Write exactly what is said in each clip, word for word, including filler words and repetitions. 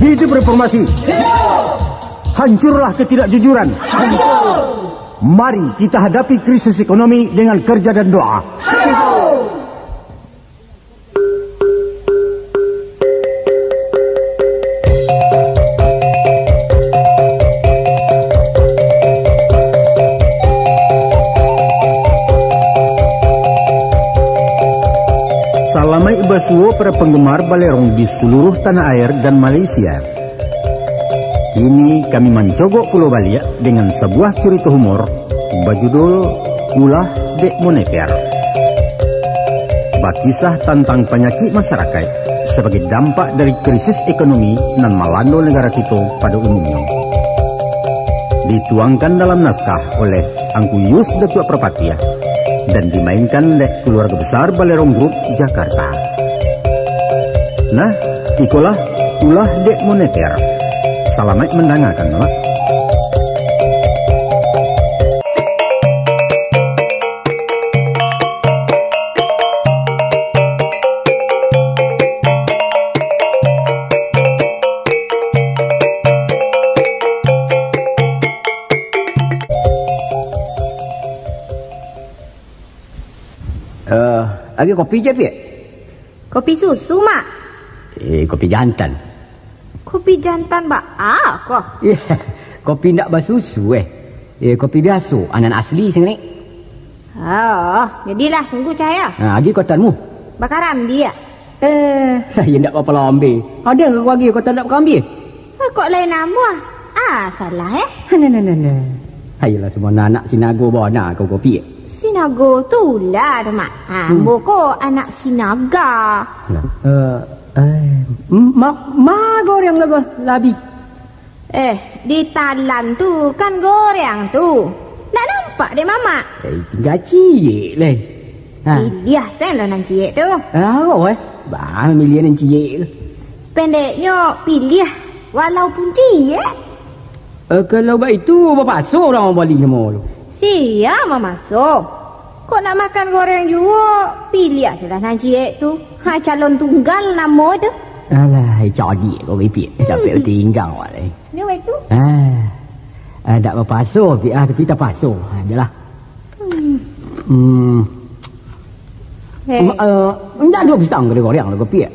Hidup reformasi. Hancurlah ketidakjujuran. Mari kita hadapi krisis ekonomi dengan kerja dan doa. Salamaik basuo para penggemar Balerong di seluruh tanah air dan Malaysia. Kini kami mancogok pulo baliak dengan sabuah curito humor bajudul Ulah Dek Moneter. Bakisah tantang panyakik masarakaik sabagai dampak dari krisis ekonomi nan malando nagara kito pado umumnyo. Dituangkan dalam naskah oleh Angku Yus Datuak Parpatiah, dan dimainkan dek Keluarga Besar Balerong Group, Jakarta. Nah, ikolah Ulah Dek Moneter. Salamaik mandangakan, Mak. Eh, agi kopi je, Piak? Kopi susu, Mak. Eh, kopi jantan. Kopi jantan baa ko? Iya, kopi ndak basusu, eh. Eh, kopi biaso, nan asli sangani. Oh, jadilah, tunggu cahaya. Ha, agi kotanmu. Bakarambia. Eh, ya ndak apa-apa lah ambil. Ada ke agi kotan ndak bakarambia? Ah, kok lain namuah? Ah, salah, eh? Nah, nah, nah, nah. Ayolah, semua anak Sinago bana kau kopi. Sinago tu lah tu, Mak. Ah, hmm. Ambo ko anak Sinaga. Nah, eh, eh, ma, ma goreng lagu labi. Eh, di talan tu kan goreng tu. Ndak nampak dek Mamak. Eh, tingga ciek lai. Ha. Piliah sen lah nan ciek tu. Ah, oh, eh. Bah, miliah nan ciek tu. Pendeknyo, piliah walaupun ciek. Eh, kalau baitu, bapaso urang mambali namo tu. Sia mamaso. Kok nak makan goreng juo, piliah se lah nan ciek tu. Ha, calon tunggal namo tu. Alah, cadiak kau bibik. Dapek tinggang awak lai. Nyo baitu. Ah. Ah, dak bapaso, Piak, ah, tapi tapaso. Ha, jelah. Hmm. Hmm. Eh. Ma, eh, ndak ado pisang ka digoreng lah, Piak.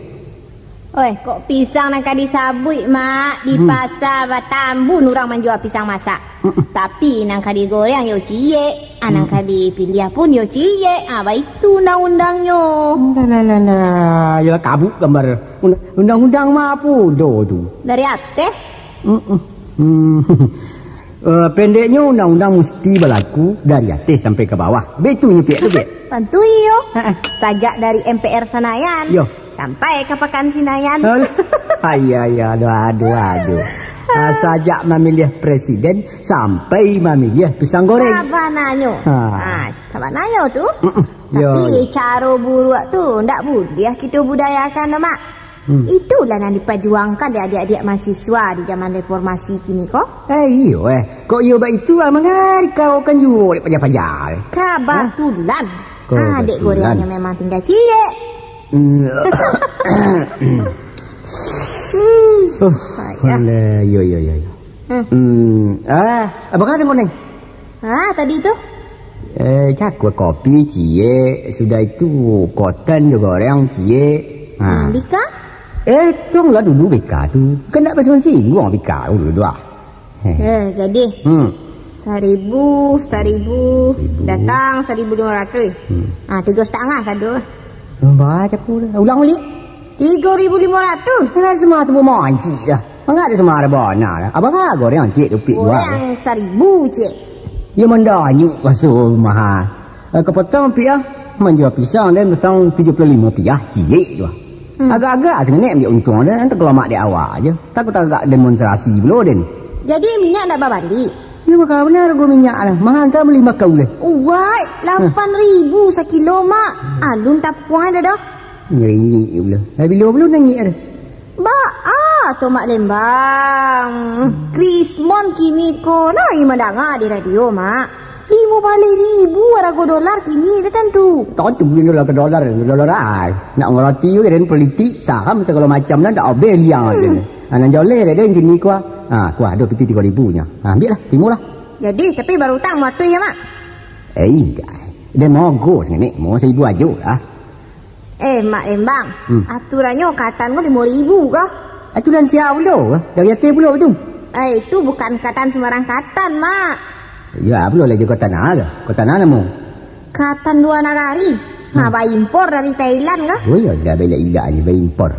Oi, kok pisang nan ka disabuik, Mak, di hmm. Pasa Batambun urang manjua pisang masak. Mm-mm. Tapi nan ka digoreng yo ciek, ah, nan mm-mm. Ka dipiliah pun yo ciek. Ah, baitu undang-undangnyo. Lah, lah, lah, lah. Yo kabuk gambar undang-undang mah apo do tu? Dari ateh. Mm-mm. Hmm. Eh, pendeknyo, undang-undang musti balaku dari ateh sampai ka bawah. Betunyo, Piak, tu, Piak? Tantu iyo. Ha, ha. Sajak dari M P R Sanayan yo. Sampai ka Pakan Sinayan. Alah. Ai, ai, aduh, aduh, aduh. Ah, sajak mamiliah presiden sampai mamiliah pisang goreng. Sabananyo. Ha. Ah, sabananyo tu. Mm-mm. Yo, tapi yo. Caro buruak tu ndak buliah kito budayakan doh, Mak. Hmm. Itulah nan dipajuangkan dek adiak-adiak mahasiswa di zaman reformasi kini ko. Eh, iyo, eh. Kok iyo baitu, ah, mangari kau kan juo dek paja-paja, eh? Kabatulan. Hah? Ah, dek kabatulan. Gorengnyo memang tingga ciek. Hmm. Hmm. Uh, payah. Alah, iyo, iyo, iyo, iyo. Hmm. Hmm. Ah, apo kata kau, Neng? Ha, tadi tu? Eh, cakua kopi ciek, sudah itu kotan jo goreng ciek. Ha. Hmm, bika? Eh, tonglah dulu bika tu. Kan ndak basingguang-singguang bika tu dulu tu, ah. Eh. Eh, jadi? Hmm. Saribu, saribu, saribu. Datang saribu limo ratuih. Hmm. Ha, tigo satangah sado. Baca pula. Ulang balik. Tigo ribu limo ratuih. Kan semua tu mancik dah. Mangada sumara bana lah. Abarago goreng ciek tu, Piak, juo? Goreng saribu ciek. Yo mandanyuak raso mahal. Eh, kapotong, Piak, ah. Manjua pisang den patang tujuah puluah limo rupiah ciek tu. Hmm. Agak-agak sangaik ambiak untuang den, antah kalamak dek awak aja. Takut agak demonstrasi pulo den. Jadi minyak ndak babali? Yo, baka bana harga minyak lah. Mahal antah bali makau leh. Uwai, lapan ribu sakilo, Mak. Alun tapuang dah dah. Ngeringik pulo. Lah bilo pulo nangik dah. Baa tu, Mak Lembang? Krismon kini ko lai mandanga di radio, Mak. Limo baleh ribu arago dolar kini, dah tantu. Tantu, dolar ka dolar, dolar ai. Nak ngarati yo, kan, politik, saham, sagalo macam, nan dak abih liang aja ni. Ah, nan joleh dah, den, kini kuah. Ah, kuah, ado piti tigo ribu nyo. Ah, ambiak lah, timo lah. Jadi, tapi barutang matuih ya, Mak? Eh, indak. Den mogo sangaik ni, mo saribu ajo lah. Eh, Mak Lembang, Hmm. aturannyo katan ko limo ribu kah? Aturan sia pulo? Dari ateh pulo tu? Eh, itu bukan katan sembarang katan, Mak. Ya, pulo lah jo katan a tu. Katan a namo? Katan lua nagari. Nah, Hmm. baimpor dari Thailand kah? Oh, ya, dah belak-ilak ni baimpor.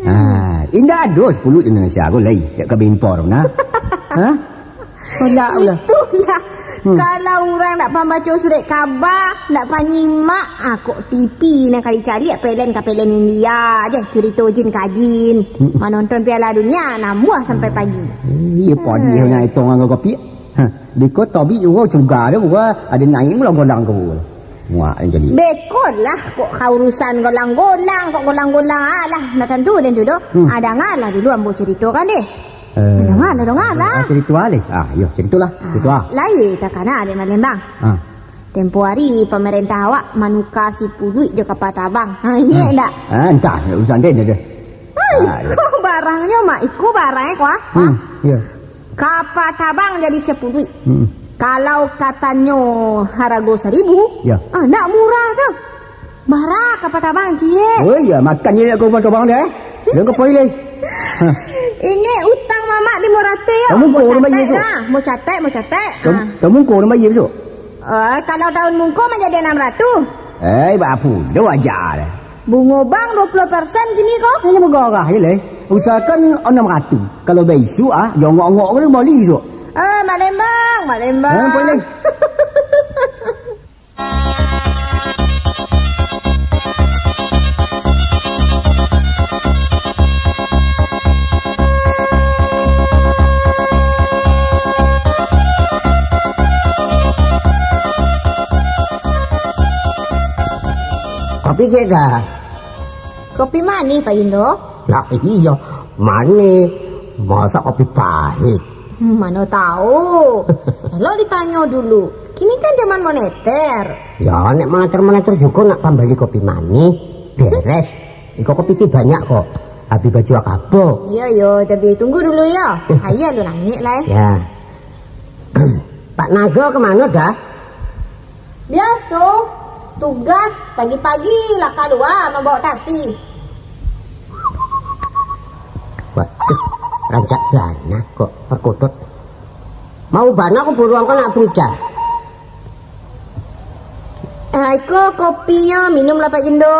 Hmm. Ah, indak ado sapuluik Indonesia ko lai, dak ka baimpor nah. Ha? Kolak lah. Itulah. Hmm. Kalau urang dak pambaco surek kaba, dak panyimak, ah, kok T V nan kali caliak pelen ka pelen India je, curito jin ka jin. Hmm. Manonton Piala Dunia, namuah sampai pagi. Iya, padi Hmm. nak etong anggo kopi. Ha, biko tobi uwo cuga tu, buka ada naik golang-golang ke buka. Muak jadi. Bekolah, kok ka urusan golang-golang, kok golang-golang, alah, nak tantu den tu doh. Hmm. Ah, dangalah dulu ambo curitokan deh. Eh, Dangalah, dangalah. Ah, cerito alih. Ah, yo, ceritolah. Ah, Cerito ah. Lai takana dek Mak Lembang. Ah. Tempo hari pamarentah awak manuka sipuluik jo kapa tabang. Ha, ingat Hmm. dak? Ah, entah, urusan den je. Hai, Ah, yo. ko barangnyo, Mak. Iko barang, eh, ko, ah. Hmm, yo. Kapa tabang jadi sapuluik. Hmm. Kalau katannyo harago saribu, Yo. ah, nak murah tu. Bara kapa tabang, ciek? Oh iya, makan je kau kapa tabang deh. Jangan kau pilih. Ha. Ingat utang mamak limo ratus yo. Taun mungko urang bayar Catat esok. lah. Mau catat, mau catat. Taun, Ah. taun mungko urang bayar esok. Eh, kalau taun mungko manjadi anam ratus. Eh, baapo? Dah wajar deh. Bungo bank dua puluh persen kini ko. Hanya begarah je leh. Usahakan anam ratus. Kalau baisuk ah, jongok-ongok kena bali esok. Eh, Mak Lembang, Mak Lembang. Eh, boleh. Kopi ciek dah. Kopi manih, Pak Indo? Lah iyo, manih. Masa kopi pahit? Hmm, mano tahu. Elok ditanyo dulu. Kini kan zaman moneter. Ya, nek moneter-moneter juga nak pambali kopi manih. Beres. Iko kopi ti banyak kok. Habis baju akabo. Iya, yo, tapi tunggu dulu ya. Aia lu nangik lah, eh. Ya. Pak Nago kemana dah? Biaso, tugas pagi-pagi lah kalua mambawa taksi. Waduh, rancak bana kok perkutut. Mau bana aku buruan kau nak berita. Ah, iko kopinyo, minum lah Pak Indo.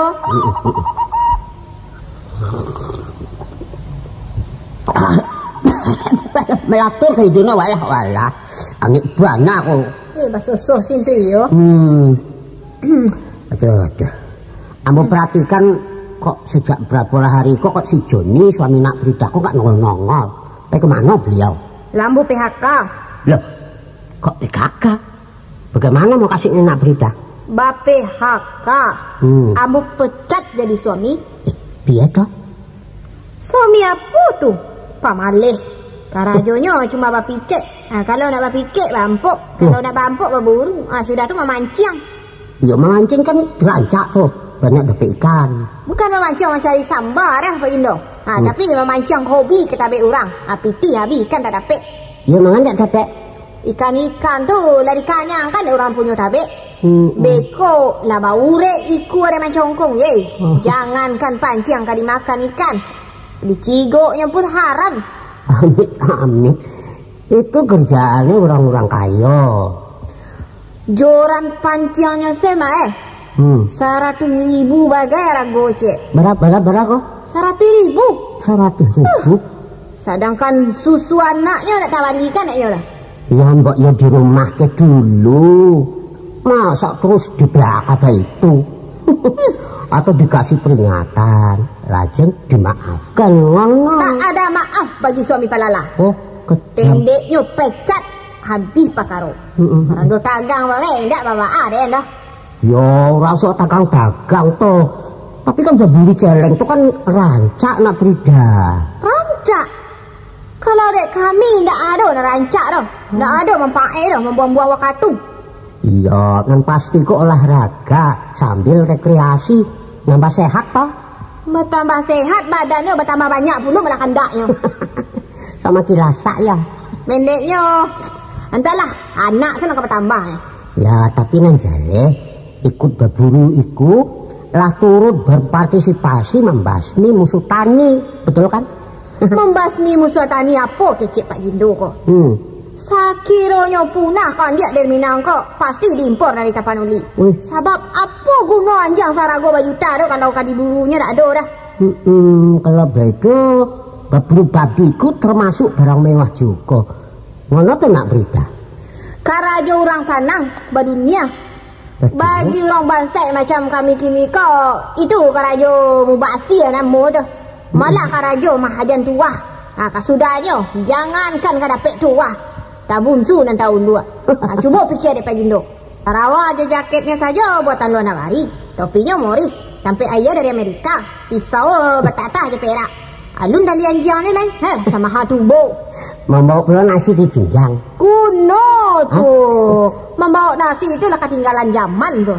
Melatur ka hidungnya walah-walah. Angin bana aku. Eh, basosoh sinti yo. Hmm. Aduh, aduh. Ambo perhatikan kok sejak berapa hari kok, kok si Joni suami nak berita kok gak nongol-nongol. Tapi kemana beliau? Lambu P H K. Loh, kok P H K? Bagaimana mau kasih nak berita? Ba-P H K. Hmm. Ambo pecat jadi suami. Eh, piye toh? Suami apo tu? Pamaleh. Karajonyo cuma bapikek. Ha, kalau nak bapikek, baampok. Kalau nak baampok, baburu. Ha, sudah tu mamanciang. Iyo, mamanciang kan rancak tu. Banyak dapek ikan. Bukan mamanciang mancari samba dah, Pak Indo. Ha, tapi mamanciang hobi ka tabek urang. Ha, pitih habih, ikan tak dapek. Iyo, mangan tak dapek. Ikan-ikan tu lah dikanyangkan dek urang punyo tabek. Hmm, hmm. Beko lah baurek ikua dek mancongkong, ye. Oh. Jangankan panciang ka dimakan ikan, dicigoknyo pun haram. Amit-amit. Itu kerjaannya orang-orang kayo. Joran panciangnyo se mah, eh. Hmm. Saratuih ribu bagai arago, cek. Bara, bara, bara ko? Saratuih ribu. Saratuih ribu? Huh. Sadangkan susu anaknyo nak tabalikan nak iyo lah. Ya, mbok yo di rumah ke dulu. Masa terus di P H K itu? Atau dikasih peringatan, lajeng dimaafkan, ngono. Tak ada maaf bagi suami palala. Oh, kejam. Pendeknyo pecat, habih pakaro. Mm-mm. Rando tagang bagai, indak babaa den doh. Yo, ora usah tagang-tagang to. Tapi kan babuli celeng tu kan rancak nak Frida. Rancak? Kalau dek kami, ndak ado nan rancak doh. Ndak ado manfaat doh, mambuang-buang wakatu. Iyo, nan pasti ko olahraga sambil rekreasi, nambah sehat toh. Batambah sehat, badannyo batambah banyak pulo malah kandaknyo. Samakin lasak ya. Pendeknyo, antahlah, anak se nan ka batambah, eh. Ya, tapi nan jaleh, ikut baburu iku lah turut berpartisipasi mambasmi musuh tani, betul kan? Mambasmi musuh tani apo kecek Pak Jindo ko? Hmm. Sakironyo punah kandiak dari Minang ko, pasti diimpor dari Tapanuli. Wih. Sabab apo guno anjiang sarago bajuta tu kalau ka diburunyo dak ado dah. Hmm, kalau baitu, baburu babi ko termasuk barang mewah jugo. Ngono tu nak berita. Karajo urang sanang badunia. Betul. Bagi urang bansaik macam kami kini ko, itu karajo mubazir namo tu. Malah karajo mahajan tuah. Ha, kasudahnyo, jangankan ka dapek tuah, tabunsu nan taunduak. Ha, cubo pikia dek Pak Jindo. Sarawa jo jaketnyo sajo buatan lua nagari. Topinyo Morris, tampek aia dari Amerika. Pisau batatah jo perak. Alun tali anjiang ni lai. Heh, samaha tubo. Mambawa pulo nasi di pinggang. Kuno tu. Hah? Mambawa nasi tu lah katinggalan zaman tu.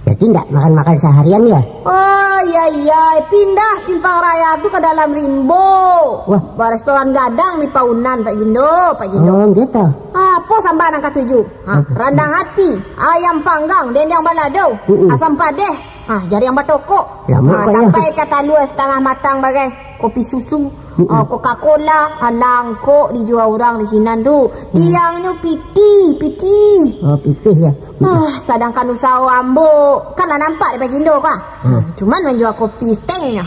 Jadi ndak makan-makan seharian ya? Oh, iya, iya. Pindah Simpang Raya tu ka dalam rimbo. Wah. Barestoran gadang di Paunan, Pak Jindo, Pak Jindo. Oh, gitu. Apo samba nan katuju? Ha, apa? Randang ati, ayam panggang, dendeng balado, Mm-mm. asam padeh, ha, jariang batokok. Lamo Ha, kok, ya. sampai ka talua satangah matang bagai, kopi susu, Mm-mm. ha, Coca-Cola, ha, langkok dijua urang di sinan tu. Mm. Tiangnyo pitih, pitih. Oh, pitih, ya. Mm-mm. Ah, sadangkan usaho ambo, kan lah nampak di Pak Jindo ko. Hmm. Cuman manjua kopi stengnyo.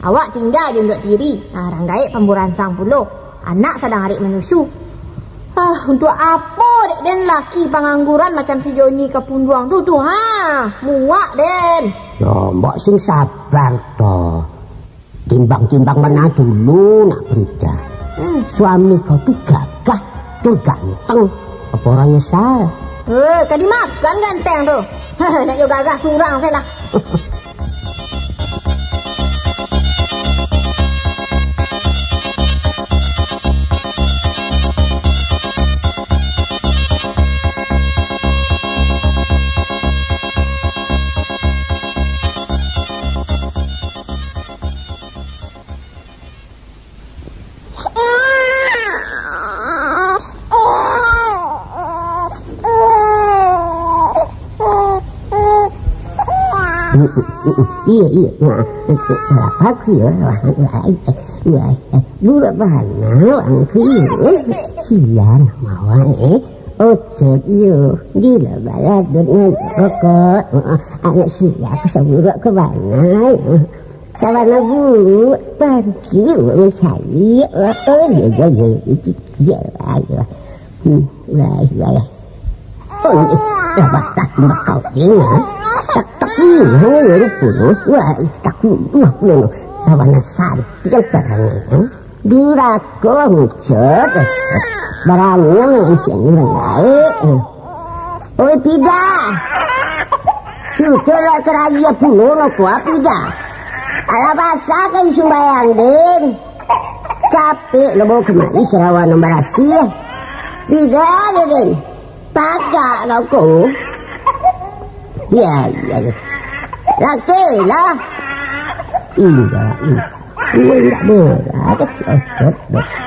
Awak tingga jo induak tiri. Ha, rang gaek pamburansang pulo. Anak sadang arik manyusu. Ah, untuak apo dek den laki pangangguran macam si Joni Kapunduang tu, tu, ha? Muak den. Yo, mbok sing sabar to. Timbang-timbang bana dulu nak berita. Hmm. Suami kau tu gagah, tu ganteng. Apa orang nyesal? Eh, ka dimakan ganteng tu. Nak jo gagah surang se lah. Iyo, iyo. Nah, lapar ku yo. Wah, wah, wah. Gilo bana wang ku yo. Sian mawa, eh. Otot iyo. Gilo bana dengan rokok. Anak sia ku saburuk ke bana. Sabana buruk, pangki urang cari. Oh, oh, iyo, iyo, iyo, iyo, iyo, ayo. Hmm, wah, wah. Oh, eh, lah basah bakau ni, ha? Tak, tak ni, ha, ya, rupa, ha? Wah, eh, tak ni, wah, no, no. Sabana santiang tarang, ha? Durako, muncul. Barani mancing urang lain, ha? Oi, pida! Cucok lah karaya pulo no ko, pida. Alah basah ka sumbayang, den. Capek lo bawa kemari sarawa nan barasiah. Pida lo, den. Pagak kau ko. Ya, ya, ya. Laki lah. Indah, indah. Uwe ndak beratus otot,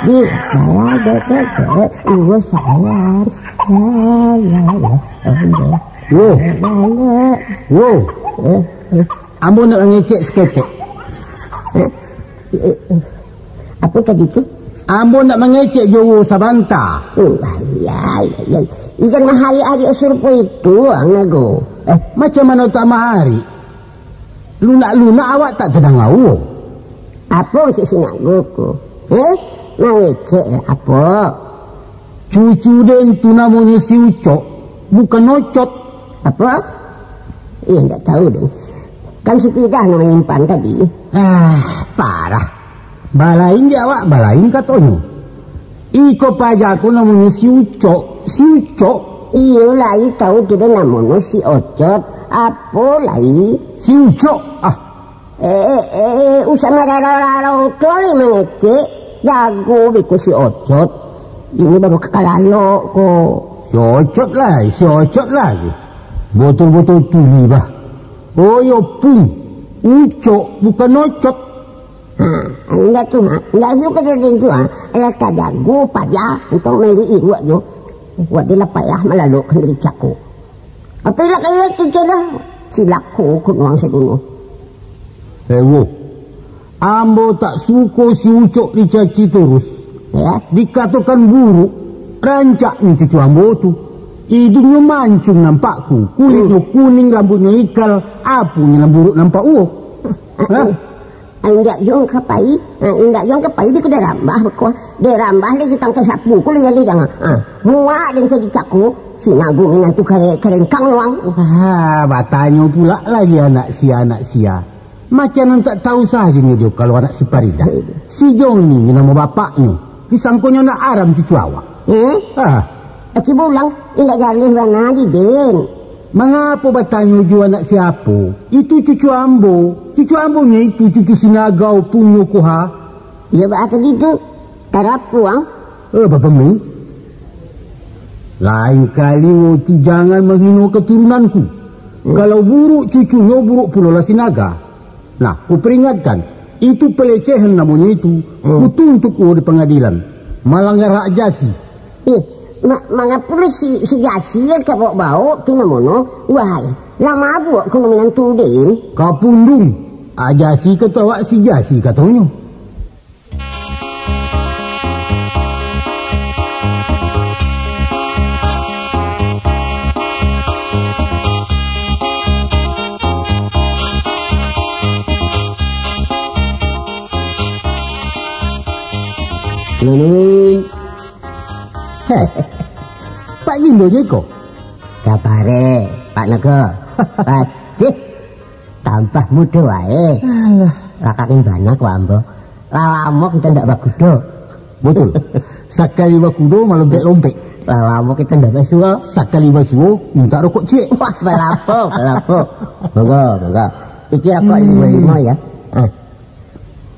di bawah dodot, uwe sayang. La, la, la, la. Wo. La, la, la. Wo. Eh, eh. Ambo nak mangecek saketek. Eh, eh, eh. Apa tadi tu? Ambo nak mangecek jo wo sabanta. Oh, ayai, ayai. Ikan mahari-hari surupo itu, ang nago. Eh, macam mana tak mahari? Lunak-lunak awak tak tadanga wo. Apo cek si Nak Goko? Eh, mangecek lah apo? Cucu den tu namonyo si Ucok, bukan Ocot. Apo? Iyo, ndak tahu den. Kan si Pidah nan manyimpan tadi. Ah, parah. Balain di awak, balain katonyo. Iko paja ko namonyo si Ucok, si Ucok. Iyo lai tahu tu deh namonyo si Ocot. Apo lai? Si Ucok, ah. Eh, eh, eh, usah mararo-raro tu lai mangecek. Jago beko si Ocot. Ini baru kakalalo ko. Cocot lah, cocot lah. Botol-botol tuli bah. Oh yo pung, ucok bukan ocot. Ha, indak tu, ha. Indak tu ka jadi tu, ha. Alah ka jago paja, untuak main iruak jo. Buat dia lah payah malalokkan dari cako. Apa ilah kaya kikir dah. Cilako kunuang saduno. Eh, wo. Ambo tak suko si Ucok dicaci terus. Ya. Dikatokan buruk, rancaknyo cucu ambo tu. Idingnyo mancung nampakku, kulitnyo kuning, rambutnyo ikal, aponyo nan buruk nampak uwo. Hah? Indak juo ka pai, ha, indak juo ka pai di kuda rambah beko. Dek rambah lagi tangkai sapu, kuliah lih jangan. Ha, muak den jadi cako, si nagu minantu kare-, karengkang nuang. Ah, batanyo pulak lagi anak sia, anak sia. Macam nan tak tahu sajo nyo jo kalau anak si Parida. Si Joni nyo namo bapaknyo. Disangkonyo anak aram cucu awak. Eh? Ah. Aki bulang, indak jaleh bana di den. Mangapo batanyo jo anak siapo? Itu cucu ambo. Cucu ambo nyo itu cucu sinaga opungnyo ko ha. Iyo baa tadi tu. Tarapuang. Eh, bapami. Lain kali wo tu jangan manghino katurunanku. Hmm. Kalau buruk cucunyo, buruk pulolah sinaga. Nah, kuperingatkan, itu pelecehan namonyo itu, Hmm. kutuntut wo di pangadilan. Malanggar hak ajasi. Eh, ma-, mangapo si, si Jasi ka baok-baok tu namono? Wahai, lah mabuak kuno minantu den. Kapundung, ajasi kato awak si Jasi katonyo. Nunun. Heh, Pak Gindo nyo iko? Kabare, Pak Nogo. Padeh, tambah mudo wae. Alah. Rakak bana ko ambo. Lah lamo kito ndak bakudo. Betul. Sakali bakudo, malompek-lompek. Lah lamo kito ndak basuo. Sakali basuo, mintak rokok ciek. Wah, balapo, balapo. Monggo, monggo. Iki rokok Hmm. limo-limo ya. Ah.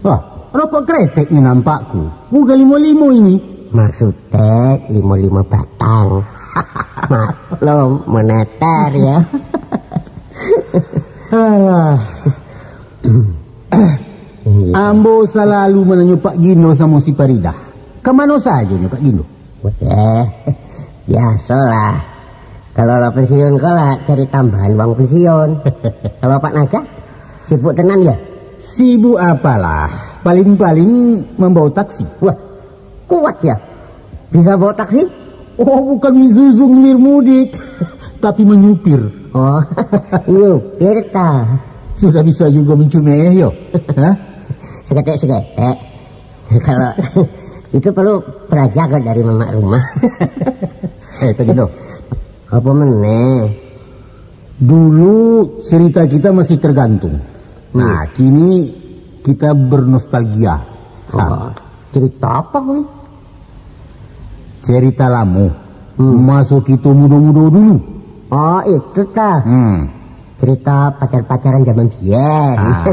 Wah, rokok kretek ni nampakku. Bukan limo-limo ini. Maksudnya limo-limo batang. Maklum, moneter ya. Alah. Iya. Ambo salalu mananyo Pak Gindo samo si Paridah. Ka mano sajo nyo Pak Gindo? Eh, biasolah. Kalau lah pensiun ko lah cari tambahan uang pensiun. Kalau Pak Naga, sibuk tenan ya? Sibuk apalah, paling-paling mambawa taksi. Wah, kuat ya? Bisa bawa taksi? Oh, bukan Isuzu ngilir mudik, tapi menyupir. Oh, nyupir ta? Sudah bisa juga mencumeh yo. Hah? Seketek-seketek. Kalau itu perlu perajakan dari mamak rumah. Eh, Pak Gindo. Apa meneh? Dulu cerita kita masih tergantung. Hmm. Nah, kini kita bernostalgia. Oh, nah. Cerita apa ni? Cerita lamo. Hmm. Maso kito mudo-mudo dulu. Oh, itu ta. Hmm. Cerita pacar-pacaran zaman biyen. Ah.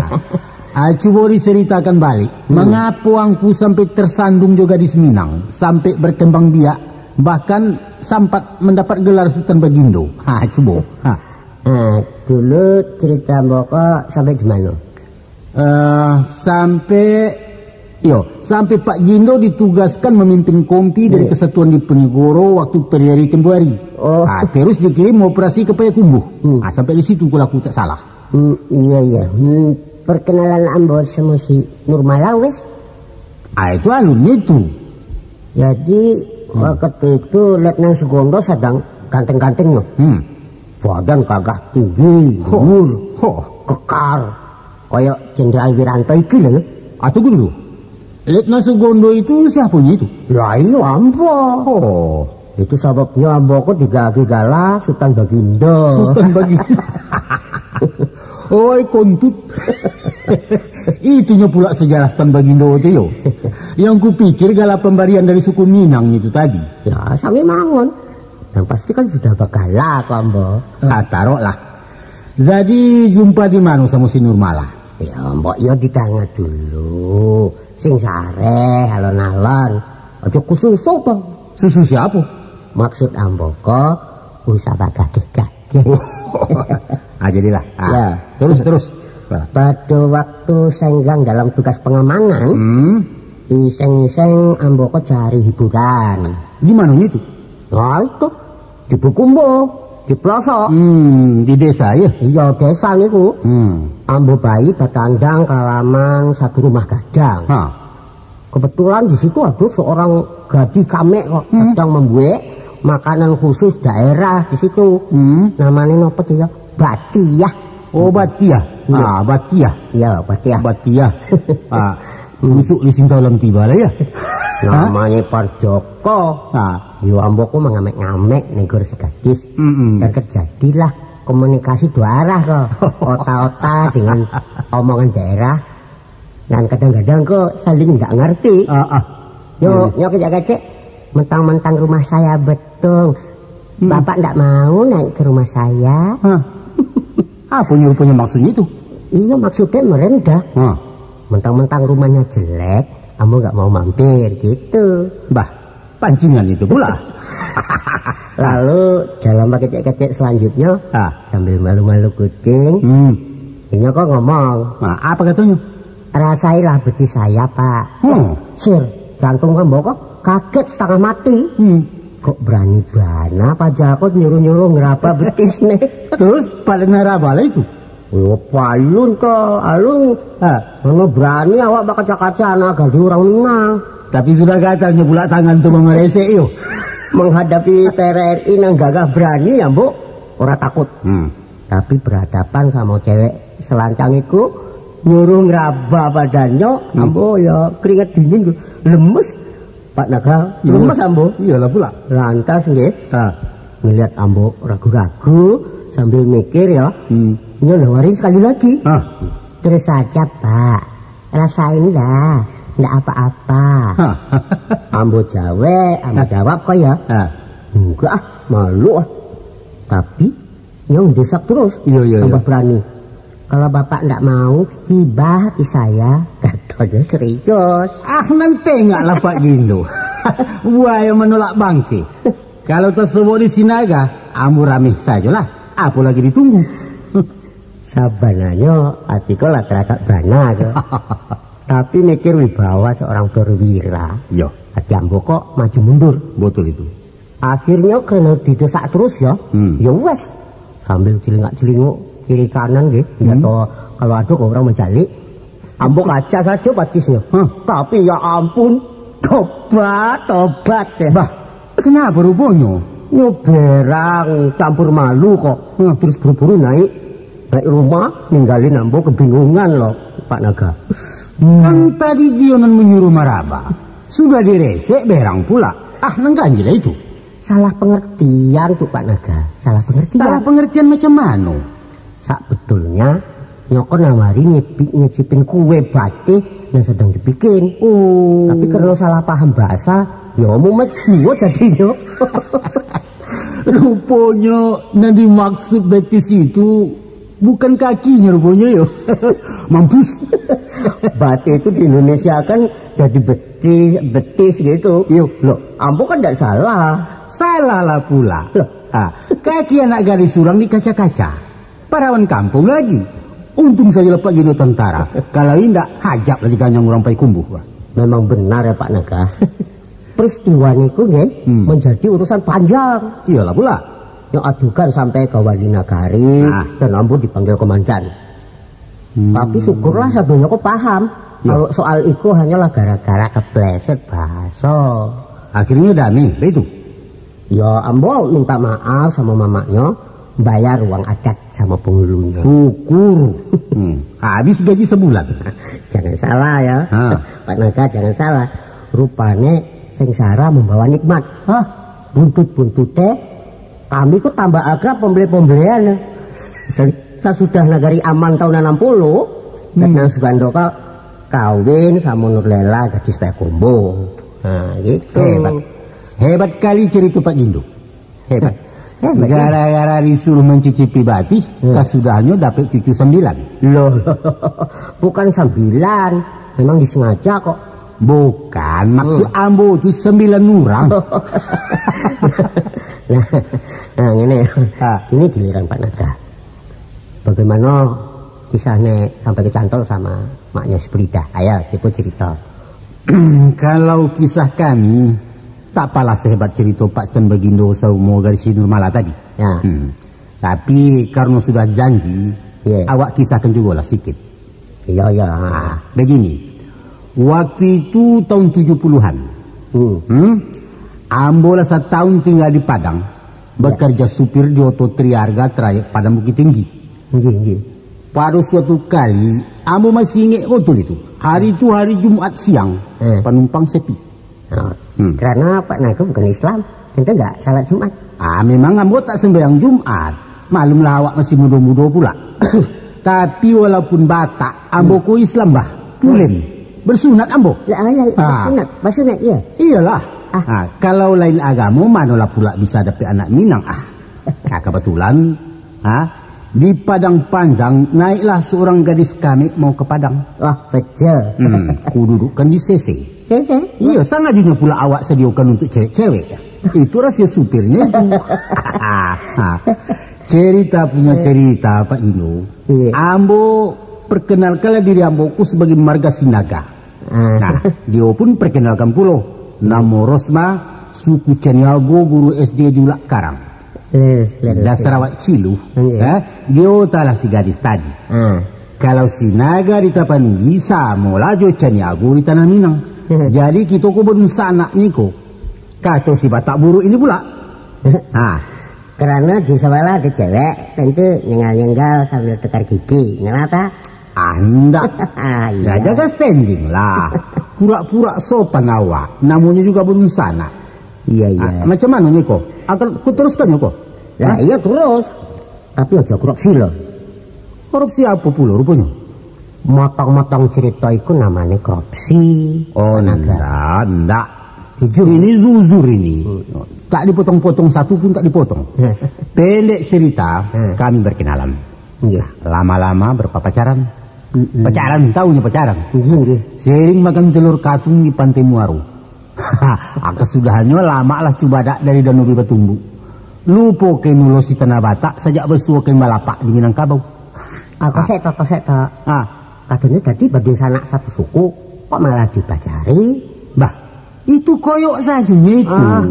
Ah, cubo diceritakan balik. Hmm. Mangapo angku sampai tersandung jo gadis Minang, sampai berkembang biak, bahkan sampat mendapat gelar Sutan Bagindo? Ha, cubo. Ha. Ah, dulu cerita ambo ko sampai di mano? Eh, sampai, yo, sampai Pak Gindo ditugaskan memimpin kompi dari Iya. Kesatuan Diponegoro waktu periode tempo hari. Oh. Ah, terus dikirim operasi ke Payakumbuh. Hmm. Ah, sampai di situ kalau aku tak salah. Hmm, iya, iya. Hmm, perkenalan ambo sama si Nurmala, wes. Ah, itu alun itu. Jadi, Hmm. waktu itu Letnan Sugondo sedang ganteng-gantengnya. Hmm. Badan gagah tinggi, Ho. luhur, Ho. kekar. Kayak Jenderal Wiranto iki lho. Ah, tunggu dulu. Letnan Sugondo itu siapanya itu? Lah, iyo ambo. Oh. Itu sababnya ambo ko digagi gala Sutan Bagindo. Sutan Bagindo. Oi, kontut. Itunyo pula sejarah Sutan Bagindo tu yo. Yang kupikir gala pemberian dari suku Minang itu tadi. Ya, sami mangon. Yang pasti kan sudah bagala ko ambo. Ah, taroklah. Jadi, jumpa di mano samo si Nurmala? Ya, mbok yo di tangah dulu. Sing sareh, alon-alon. Aja kususu, Bang. Susu siapo? Maksud ambo ko usah bagadih-gadih. Ah, jadilah. Ah, Ya. terus, terus. Pado waktu Senggang dalam tugas pengamanan, Hmm. iseng-iseng ambo ko cari hiburan. Di manonyo itu? Nah, itu. Di Bukumbo, di pelosok. Hmm, di desa, ya? Iya, desa niku. Hmm. Ambo pai batandang ka laman satu rumah gadang. Ha. Kebetulan di situ ada seorang gadih kamek kok, Hmm. sedang membuat makanan khusus daerah di situ. Hmm. Namanya nopo tu ya? Batiah. Oh, batiah. Iya. Ah, batiah. Iya, batiah. Batiah. Ah, Hmm. busuk di sintalam tiba lah ya. Namanya Parjoko. Ah. Yo ambo ko mangamek-ngamek negor si gadis. Mm-mm. Dan terjadilah komunikasi dua arah ko. Ota-ota dengan omongan daerah. Dan kadang-kadang ko saling ndak ngerti. Ah, ah. Yo, Iya. nyo kecek-kecek, mentang-mentang rumah saya betung. Hmm. Bapak ndak mau naik ke rumah saya. Hah. Apa nyo ruponyo maksudnyo itu? Iyo, maksudnya merendah. Hah. Mentang-mentang rumahnya jelek, ambo nggak mau mampir gitu. Bah, pancingan itu pula. Lalu dalam kecek-kecek selanjutnya, Ah. sambil malu-malu kucing, Hmm. inyo ko ngomong, Nah, apa katanya? "Rasailah betis saya, Pak." Hmm. Sir, jantung ambo ko kaget setengah mati. Hmm. Kok berani bana paja ko nyuruh-nyuruh ngeraba betis nih. Terus pada naraba lah itu? Yo, palun ko, alun. Ha. Mano berani awak bakaca-kaca anak gadih orang Minang. Tapi sudah gatalnyo pula tangan tu mamaresek yo. Menghadapi P R R I nan gagah berani ya, Mbok. Ora takut. Hmm. Tapi berhadapan sama cewek selancang itu, nyuruh ngeraba badannya, Hmm. ambo ya keringat dingin tu. Lemes. Pak Naga, Iya. lemes ambo. Iyalah pula. Lantas nggih. Ha. Ngeliat ambo ragu-ragu sambil mikir ya. Hmm. Nyo nawarin sekali lagi. Ha. "Terus saja, Pak. Rasainlah. Ndak apa-apa." Ha. Ambo jawab, ambo Ha. jawab kok ya. Ha. "Enggak ah, malu ah." Tapi nyo mendesak terus. Iya, iya, Tambah iya. berani. "Kalau Bapak ndak mau, hibah di saya." Katanya serius. Ah, nan tengoklah Pak Gindo. Buaya menolak bangke. Kalau tersebut di Sinaga, ambo rameh sajolah. Apa lagi ditunggu? Sabananyo, ati ko lah teragak bana ko. Tapi mikir wibawa seorang perwira. Yo. Ati ambo kok maju mundur. Betul itu. Akhirnyo karena didesak terus ya. Hmm. Ya wes. Sambil celingak-celinguk kiri kanan nggih. Ya Hmm. toh, kalau ada orang mencalik, ambo kaca saja batisnya. Hah? Tapi ya ampun, tobat, tobat deh. Bah, kenapa rupanya? Nyo berang campur malu kok. Hmm. Terus buru-buru naik, naik rumah, ninggalin ambo kebingungan loh, Pak Naga. Kan tadi dia nan menyuruh maraba. Sudah diresek berang pula. Ah, nan ganjil lah itu. Salah pengertian tu, Pak Naga. Salah pengertian. Salah pengertian macam mana? Sak betulnya, nyo ko nawari nyipi-, nyicipin kue batih yang sedang dibikin. Oh. Tapi karena salah paham bahasa, ya mumet juo jadinyo. Ruponyo nan dimaksud betis itu bukan kakinya ruponyo yo. Mampus. Batih itu di Indonesia kan jadi betis, betis gitu. Iyo. Loh, ambo kan ndak salah. Salah lah pula. Loh. Ah, kaki anak gadis surang dikaca-kaca. Parawan kampung lagi. Untung saja lah Pak Gindo tentara. Kalau indak, hajap lah diganyang urang Payakumbuh. Memang benar ya, Pak Naga. Peristiwa niku nggih Hmm. menjadi urusan panjang. Iyalah pula. Yang adukan sampai ke wali nagari Nah. dan ambo dipanggil komandan. Hmm. Tapi syukurlah sadonyo ko paham. Ya. Kalau soal iko hanyalah gara-gara kepleset baso. Akhirnya damai, begitu? Ya, ambo minta maaf sama mamaknyo, bayar uang adat sama penghulunyo. Syukur. Hmm. Habis gaji sebulan. Jangan salah ya. Ha. Pak Naga, jangan salah. Rupane sengsara membawa nikmat. Hah? Buntut-buntute, kami ko tambah akrab pembeli-pembelian. Dan sasudah nagari aman tahun enam puluh, Hmm. Datang Sugando ka kawin sama Nurlela gadis Payakumbuh. Nah, gitu. Hebat. Hebat kali cerita Pak Gindo. Hebat. Hebat, ya. Gara-gara disuruh mencicipi batih, Hmm. kasudahnya dapat cucu sembilan. Loh, bukan sembilan. Memang disengaja kok. Bukan, maksud Hmm. ambo tu sembilan urang. Nah, nah, ngene. Ha. Ini giliran Pak Naga. Bagaimana kisahnya sampai kecantol sama maknya si Brida? Ayo, cubo cerita. Kalau kisah kami, tak apalah sehebat cerita Pak Stan Bagindo Saumo gadis si Nurmala tadi. Ya. Hmm. Tapi karena sudah janji, Ya. awak kisahkan jugolah sikit. Iya, iya. Ha. Ah, begini. Waktu itu tahun tujuh puluhan. Hmm. Hmm? Ambo lah satahun tinggal di Padang, Ya. bekerja supir di Oto Triarga trayek Padang Bukittinggi. Iya, iya. Pada suatu kali, ambo masih ingat betul itu. Hari itu hari Jumat siang, Eh. penumpang sepi. Ha. Hmm. Karena Pak Naga bukan Islam, tentu enggak salat Jumat. Ah, memang ambo tak sembahyang Jumat. Maklumlah awak masih mudo-mudo pula. Tapi walaupun Batak, ambo Hmm. ko Islam bah. Tulen. Bersunat ambo. Ya, ya, ya, Ah. bersunat, bersunat, iya. Iyalah. Ah. Ah, kalau lain agamo, manolah pula bisa dapek anak Minang, ah. Ah, kebetulan, ah, di Padang Panjang, naiklah seorang gadis kamek mau ke Padang. Wah, betul. Hmm, kududukkan di C C. C C? Iya, sangajanya pula awak sediakan untuk cewek-cewek. Itu rahasia supirnya itu. Cerita punya cerita, Pak Gino. Iya. Ambo perkenalkanlah diri ambo ku sebagai marga Sinaga. Ah. Nah, dio pun perkenalkan pulo. Namo Rosma, suku Caniago, guru S D di Ulak Karang. Leres, leres, Dasar leres. awak cilu, Iya. eh, dio talah si gadis tadi. Ah. Kalau Sinaga di Tapanuli, samolah jo Caniago di Tanah Minang. Jadi, kito ko badunsanak niko. Kato si Batak Buruk ini pula. Ha. Karena di sebelah ada cewek, tentu nyenggal-nyenggal sambil tukar gigi. Nyalah tak? Ah, ndak. Ah, Ya, iya. jaga standing lah. Pura-pura sopan awak. Namonyo juga badunsanak. Iya, iya. Ah, macam mano nyo ko? Atau ku teruskan nyo ko? Lah, Hah? iya terus. Tapi aja korupsi lah. Korupsi apa pulo ruponyo? Motong-motong cerita iku namanya korupsi. Oh, Naga. ndak, ndak. Jujur. Ini zuzur ini. Hmm. Tak dipotong-potong, satu pun tak dipotong. Pendek cerita, Hmm. kami berkenalan. Iya. Nah, lama-lama berpapacaran. Mm-mm. Pacaran, tahu nyo pacaran? Iya, iya. Sering makan telur katung di Pantai Muaro. Ah, kasudahannyo lamak lah cubadak dari Danau Batumbu. Lupo kain ulos di Tanah Batak sajak basuo kain balapak di Minangkabau. Ah, kosek to, kosek to. Ah. Katanya tadi badunsanak satu suku, kok malah dipacari? Bah, itu koyok sajonyo itu. Ah,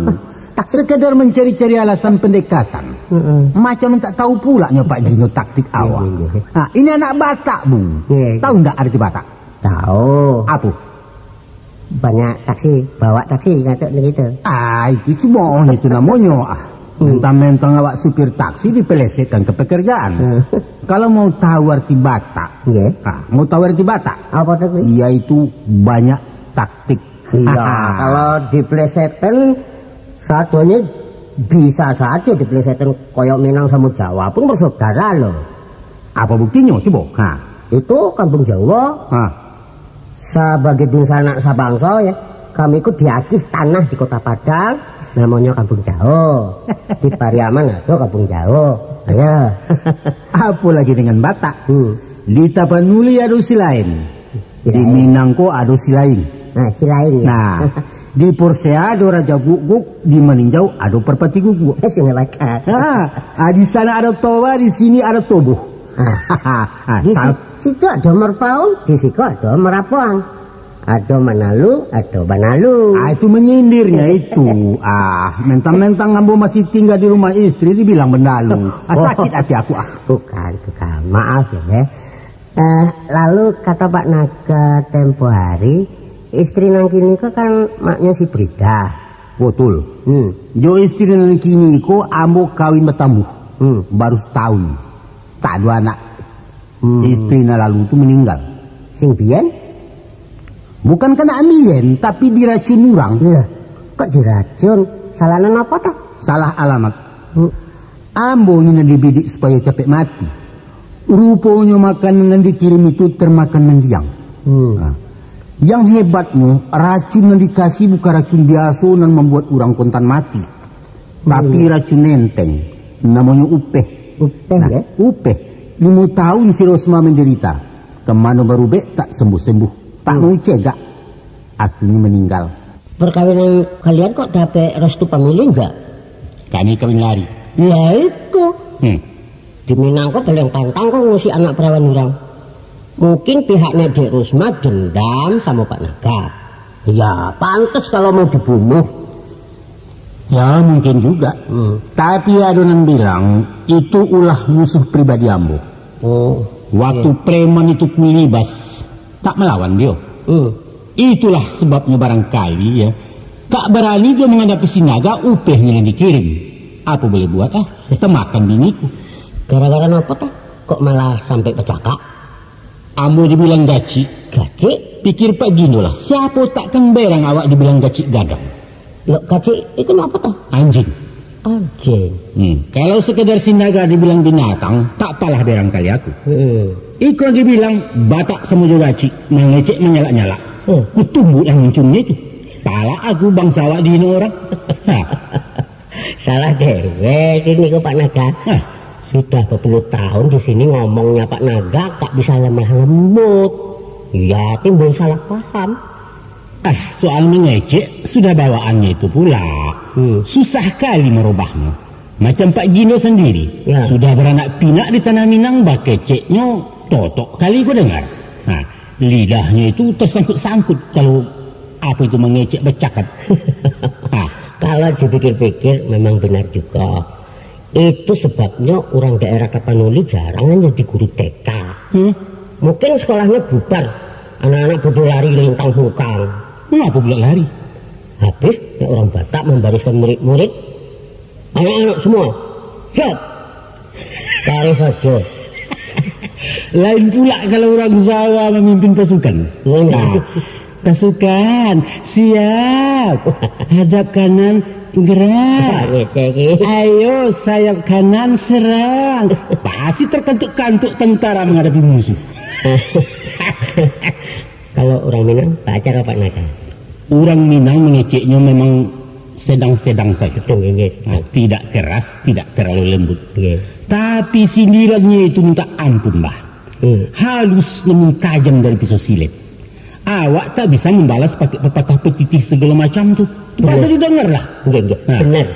taktik. Sekedar mencari-cari alasan pendekatan. Mm-mm. Macam tak tahu pula nyo Pak Gino taktik Iya, awak. iya, iya. Ah, ini anak Batak, Bung. Iya, iya. Tahu ndak arti Batak? Tahu. Apa? Banyak taksi, bawa taksi, ngaco begitu. Ah, itu cuma itu namonyo. Ah, Hmm. mentang-mentang awak supir taksi dipelesetkan ke pekerjaan. Hmm. Kalau mau tahu arti Batak, Iya. ah, mau tahu arti Batak, Apa tu, Bri? yaitu banyak taktik. Iya, kalau dipelesetkan, satunya bisa saja dipelesetkan koyok Minang sama Jawa pun bersaudara loh. Apa buktinya? Coba. Ha. Itu kampung Jawa. Ha. Sabagai dunsanak sabangsa, ya, kami ku diagih tanah di Kota Padang, namanya Kampung Jao. Di Pariaman ada Kampung Jao. Ya. Apa lagi dengan Batak? Hmm. Di Tapanuli ada si lain. Si Di lain. Minang ko ada si lain. Nah, si lain, ya. Nah, di Porsea ada Raja Gukguk, di Maninjau ada Parpati Gukguk. Sungai Bakar. Ah, ah, di sana ada Toba, di sini ada Toboh. Ah. Ah, Di sa- si-, situ ada Merpaung, di situ ada Merapuang. Ada Manalu, ada Banalu. Ah, itu menyindirnya itu. Ah, mentang-mentang ambo masih tinggal di rumah istri, dibilang Benalu. Ah, Oh. sakit hati aku, ah. Bukan, bukan. Maaf ya, Beh. Eh, lalu kata Pak Naga tempo hari, istri nang kini ko kan maknya si Brida. Betul. Hmm. Jo istri nang kini ko ambo kawin batambuh. Hmm. Baru setahun. Tak ada anak. Hmm. Istri nan lalu tu meninggal. Sing biyen? Bukan kena ambian, tapi diracun urang. Lah, kok diracun? Salah nan apa toh? Salah alamat. Hmm. Ambo ini nan dibidik supayo capek mati. Ruponyo makanan nan dikirim itu termakan mendiang. Hmm. Nah, yang hebatnyo, racun nan dikasih bukan racun biaso nan mambuat urang kontan mati. Tapi Hmm. racun enteng, namonyo upeh. Upeh, Nah, ya? upeh. Limo tahun si Rosma menderita. Kemano barubek tak sembuh-sembuh. Tak Hmm. mau cegak. akhirnyo maninggal. Perkawinan kalian kok dapek restu pamilih enggak? Kami kawin lari. Lah iko. Hmm. Di Minang ko paling pantang ko ngusik anak perawan urang. Mungkin pihaknya Dek Rusma dendam sama Pak Naga. Ya, pantas kalau mau dibunuh. Ya, mungkin juga. Hmm. Tapi ado nan bilang, itu ulah musuh pribadi ambo. Oh, waktu iya. Preman itu kulibas, tak melawan dio. Hmm. Itulah sebabnya barangkali, ya, tak barani dio menghadapi si Naga, upehnyo nan dikirim. Apo boleh buat, ah, temakan biniku. Gara-gara napa, tah? Kok malah sampai bacakak? Ambo dibilang gacik. Gacik? Pikir Pak Gino lah, siapo tak kan berang awak dibilang gacik gadang? Lo, gacik itu napa, tah? Anjing. Anjing. Hmm. Kalau sekedar si Naga dibilang binatang, tak apalah berang kali aku. Hmm. Iko dibilang batak samo jo gacik, mangecek manyalak-nyalak. Hmm. Kutumbuklah muncungnyo itu. Palak aku bangsa awak dihino orang. Ha. Salah dewek ini ko Pak Naga. Hah? Sudah berpuluh tahun di sini ngomongnya Pak Naga tak bisa lemah lembut. Ya, timbul salah paham. Ah, soal mengecek sudah bawaannya itu pula. Hmm. Susah kali merubahnya. Macam Pak Gino sendiri, ya. Sudah beranak pinak di Tanah Minang, bakeceknyo totok kali ko dengar. Nah, lidahnyo itu tersangkut-sangkut kalau apa itu mengecek bercakap. Ah. Kalau dipikir-pikir, memang benar juga. Itu sebabnya orang daerah Tapanuli jarang jadi guru T K. Hmm? Mungkin sekolahnya bubar, anak-anak bodoh lari lintang bungkang. Mengapa pula lari? Habis, nek orang Batak membariskan murid-murid, anak-anak semua, siap. Tarik saja. Lain pula kalau orang Jawa memimpin pasukan. Hmm. Nah, pasukan, siap. Hadap kanan, gerak. Ngecek, eh. Ayo, sayap kanan, serang. Pasti terkantuk-kantuk tentara menghadapi musuh. Kalau orang Minang, baca apa, Naga? Orang Minang mengeceknya memang sedang-sedang saja. Sedang, inggih. Nah, tidak keras, tidak terlalu lembut. Inggih. Tapi sindirannya itu minta ampun, Bah. Hmm. Halus namun tajam dari pisau silet. Awak tak bisa membalas pakai pepatah petitih segala macam tu. Benar. Terpaksa didengar lah. Inggih, inggih. Nah. Benar.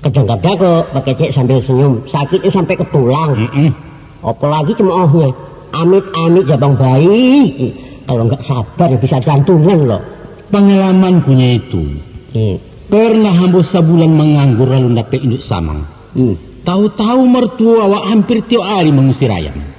Kadang-kadang kok bakecek sambil senyum, sakitnya sampai ke tulang. Mm-mm. Apalagi cemoohnya. Amit-amit jabang baik. Kalau nggak sabar ya bisa jantungan loh. Pengalaman punya itu. Hmm. Pernah ambo sabulan menganggur lalu dapek induk samang. Hmm. Tahu-tahu mertua awak hampir tiap hari mengusir ayam.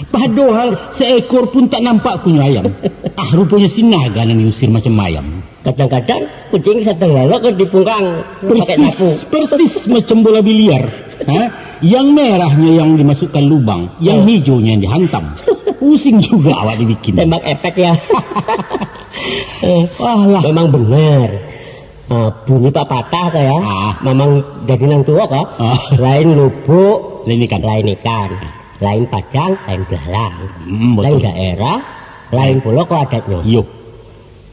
Padohal seekor pun tak nampak kunyo ayam. Ah, ruponyo si Naga nan diusir macam ayam. Kadang-kadang kucing satang lalok di pungkang, pakai sapu. Persis, persis macam bola biliar. Ha? Yang merahnyo yang dimasukkan lubang, yang hijaunya yang dihantam. Pusing juga awak dibikin. Tembak efek ya. Eh, wah lah. Memang benar. Ah, bunyi papatah tu ya. Ah. Memang jadi nang tua kok. Ah. Lain lubuk, lain ikan. Lain ikan. Lain padang, lain belalang. Hmm, betul. Lain daerah, lain pulo kok adatnya. Yo.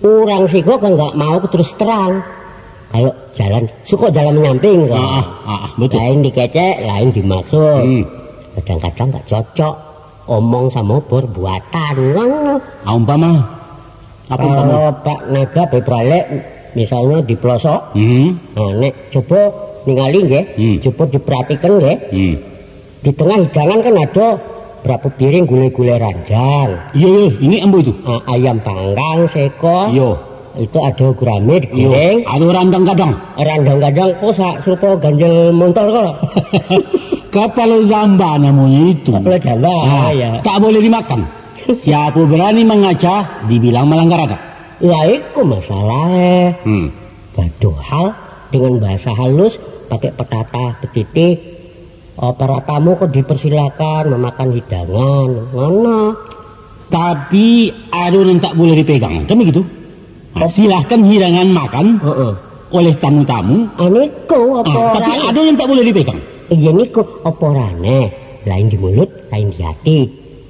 Orang siko kan nggak mau terus terang. Kalau jalan, suko jalan menyamping kok. Ah, ah, ah, betul. Lain dikecek, lain dimaksud. Hmm. Kadang-kadang nggak cocok. Omong samo perbuatan. Ngono. Ah, umpama? Apa umpama? Kalau Pak Naga bebralek, misalnya di pelosok, hmm, nah, nek coba ningali nggih, hmm, coba diperhatikan nggih. Hmm. Di tengah hidangan kan ada berapa piring gulai-gulai randang. Iya, iya, ini ambo itu. Ah, ayam panggang seekor. Iya. Itu ada gurame digiling. Iya, ada randang gadang. Randang gadang, kok sa-, serupa ganjel motor kok. Kapalo jamba namanya itu. Kapalo jamba, ah, iya. Tak boleh dimakan. Siapa berani mengacah, dibilang melanggar adat. Lah, itu masalah. Hmm. Padahal dengan bahasa halus, pakai pepatah petitih, oh, para tamu kok dipersilakan memakan hidangan. Mana? Tapi, ada yang tak boleh dipegang. Kan begitu? Nah, oh, silahkan hidangan makan, heeh, oleh tamu-tamu. Ah, niko, apa, ah, tapi lain? Ada yang tak boleh dipegang. Iya, niko, apa rane? Lain di mulut, lain di hati.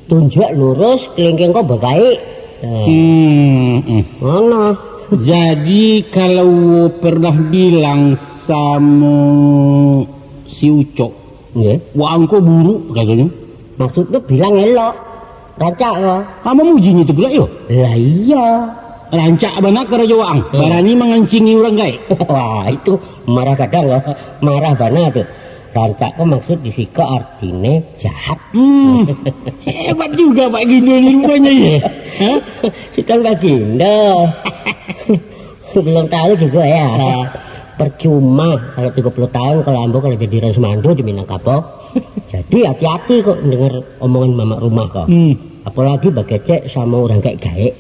Tunjuk lurus, kelingking kau berbaik. Eh. Hmm, hmm. Mana? Jadi, kalau pernah bilang sama si Ucok, nggih, "Wah, engkau buruk," katanya. Maksudnya bilang elok. Rancak kau. Ah, memujinya itu pula, yo? Lah iya. Rancak bana karajo waang, hmm, barani mangancingi urang gaek. Wah, itu marah gadang, wah. Marah bana tu. Rancak ko maksud di siko artine jahat. Hmm, hebat juga Pak Gindo ni rupanya, ya. Hah? Sutan Bagindo. Belum tahu juga ya. Ha. Percuma kalau tiga puluh tahun kalau ambo kalau jadi Rasmando di Minangkabau. Jadi hati-hati kok dengar omongan mamak rumah kok. Hmm. Apalagi bagecek sama orang gaek-gaek.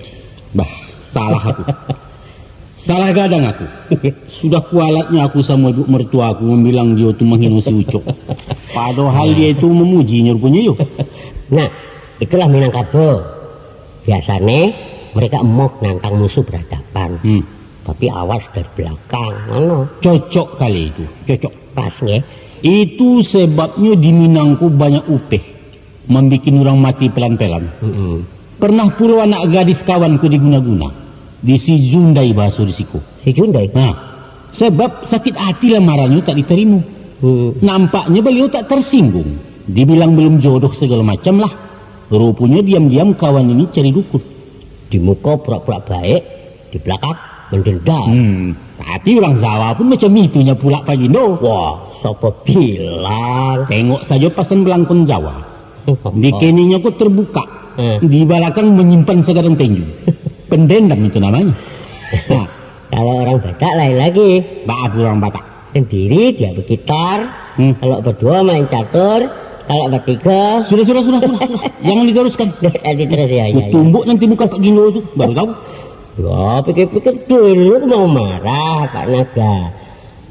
Bah, salah aku. Salah gadang aku. Sudah kualatnyo aku samo ibu mertua aku mambilang dio tu manghino si Ucok. Padohal dio tu mamujihnyo ruponyo yo. Nah, itulah Minangkabau. Biasane mereka emoh nantang musuh berhadapan. Hmm. Tapi awas dari belakang, ngono. Cocok kali itu, cocok. Pas, nggih. Itu sebabnyo di Minang ko banyak upeh, mambikin urang mati pelan-pelan. Mm-mm. Pernah pulo anak gadis kawan ko diguna-guna, di si Jundai bahaso di siko. Si Jundai? Nah, sebab sakit hati lamarannyo tak ditarimo. Mm. Nampaknyo baliau tak tersinggung. Dibilang belum jodoh segalo macam lah. Ruponyo diam-diam kawan ini cari dukun. Di muko pura-pura baek, di balakang mandendam. Hmm, tapi urang Jawa pun macam itu nyo pulak, Pak Gindo. Wah, sapa bilang? Tengok sajo pasan balangkon Jawa. Di keningnyo ko terbukak, hmm, di balakang manyimpan sagadang tenju. Pendendam itu namanyo. Nah. Kalau orang Batak lain lagi. Baa urang Batak? Sendiri dia bergitar, hmm, kalau berdua main catur, kalau bertiga. Sudah, sudah, sudah, sudah, sudah. Jangan diteruskan. Nanti terus ya, ya, ya. Kutumbuk nanti muka Pak Gindo tu, baru tahu. Ya, pikir-pikir dulu mau marah, Pak Naga.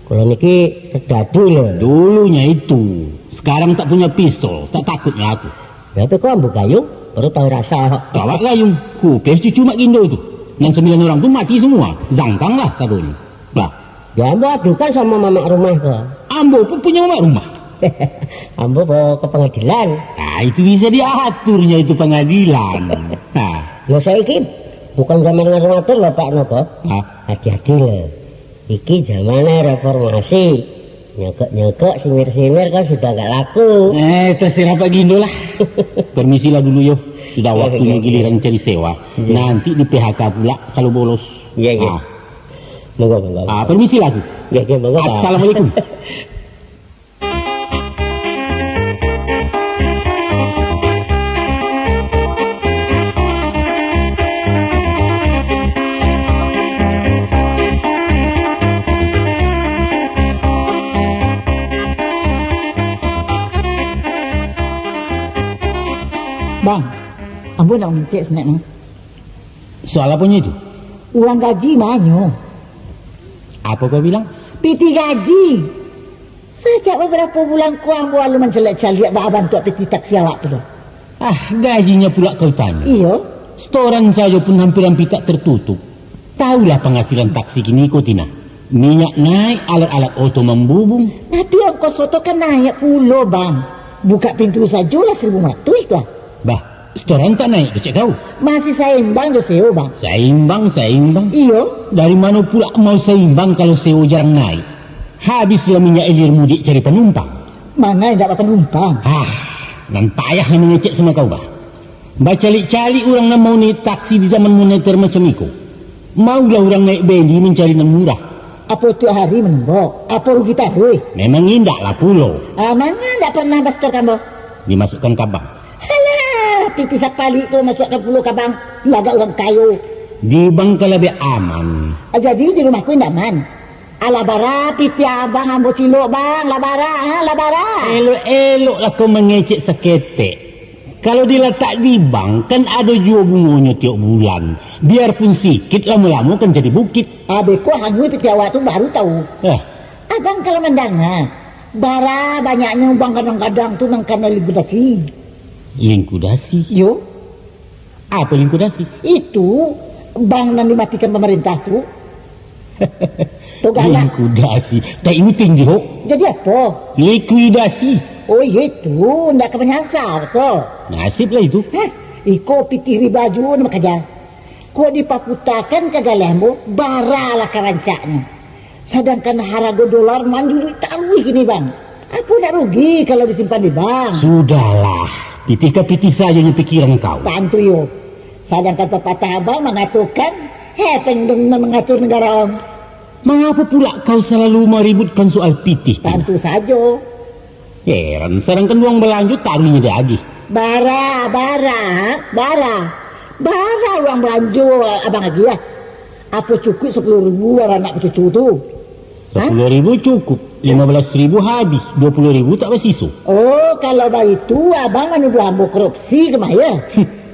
Kalau niki sedadu loh. Dulunya itu, sekarang tak punya pistol, tak takutnya aku. Ya, tapi kok ambo gayung, baru tahu rasa. Kawak gayung, kupes cucu Mak Gindo tu. Nan sembilan orang tu mati semua, zangkang lah sadonyo. Bah. Ya, ambo adukan sama mamak rumah ko. Ambo pun punya mamak rumah. Ambo bawa ke pengadilan. Ah, itu bisa diaturnya itu pengadilan. Ah. Lo saiki bukan zaman ngatur-ngatur lo, Pak Noto. Ah. Hati-hati lo. Iki zaman reformasi. Nyokok-nyokok, sinir-sinir kan sudah agak laku. Eh, terserah Pak Gindo lah. Permisilah dulu yo. Sudah waktunya giliran cari sewa. Iya. Nanti di P H K pula kalau bolos. Iya, iya. Ah. Monggo, monggo. Ah, permisilah aku. Iya, iya, monggo, Pak. Assalamualaikum. Bang, ambo nak mangecek sanak ni. Soal aponyo itu? Uang gaji manyo? Apo kau bilang? Pitih gaji. Sajak babarapo bulan ko ambo alun mancaliak-caliak baa bantuak pitih taksi awak tu doh. Ah, gajinyo pulak kau tanyo. Iyo. Setoran sajo pun hampir-hampir tak tertutup. Tahulah pangasilan taksi kini ko, Tina. Minyak naik, alat-alat oto mambubung. Tapi ongkos oto kan naik pulo, Bang. Bukak pintu sajo lah saribu limo ratuih tu ah. Bah, setoran tak naik kecek kau? Masih saimbang jo sewo, Bang. Saimbang, saimbang. Iyo. Dari mano pulak mau saimbang kalau sewo jarang naik? Habislah minyak ilir mudik cari panumpang. Mangai indak bapanumpang? Hah, nan payah nan mangecek samo kau, bah. Bacaliak-caliak urang nan mau naik taksi di zaman moneter macam iko. Maulah urang naik bendi mancari nan murah. Apo tiok hari manembok? Apo rugi taruih? Memang indaklah pulo. Ah, manga indak pernah basetor ka ambo? Dimasukkan ka bank. Alah, pitih sapalik tu masuakkan pulo ka bank. Lagak urang kayo. Di bank kan labiah aman. Ah, jadi di rumah ko indak aman? Alah bara pitih abang ambo cilok, Bang. Lah bara, ha? Lah bara. Elok-eloklah kau mangecek saketek. Kalau dilatak di bank, kan ado juo bungonyo tiok bulan. Biarpun sikit, lamo-lamo kan jadi bukit. Abih ko hanguih pitih awak tu baru tahu. Eh. Abang kalau mandanga, bara banyaknyo bank gadang-gadang tu nan kanai likuidasi. Likuidasi? Yo. Apo likuidasi? Itu bank nan dimatikan pamarintah tu. Tu galak. Likuidasi. Tak iuting di hok. Jadi apo? Likuidasi. Oh, iyo itu. Ndak ka manyasar ko. Nasib lah itu. Hah? Iko pitih riba juo nan bakaja. Kok dipaputakan ka galeh ambo, bara lah ka rancaknyo. Sadangkan harago dolar manjuluik taruih kini, Bang. Apo nak rugi kalau disimpan di bank? Sudahlah, pitih ka pitih sajo nyo pikiran kau. Tantu yo. Sadangkan papatah abang mangatokan, Hepeng dong nan mangatur nagara, Om. Mangapa pula kau salalu maributkan soal pitih tu? Tantu sajo. Heran, sadangkan uang balanjo taruihnyo diagih. Bara, bara, bara. Bara uang balanjo abang agiah. Apo cukuik sapuluah ribu baranak bacucu tu? Sapuluah ribu cukup, lima belas ribu habih, dua puluah ribu tak basiso. Oh, kalau baitu, abang manuduah ambo korupsi kama yo?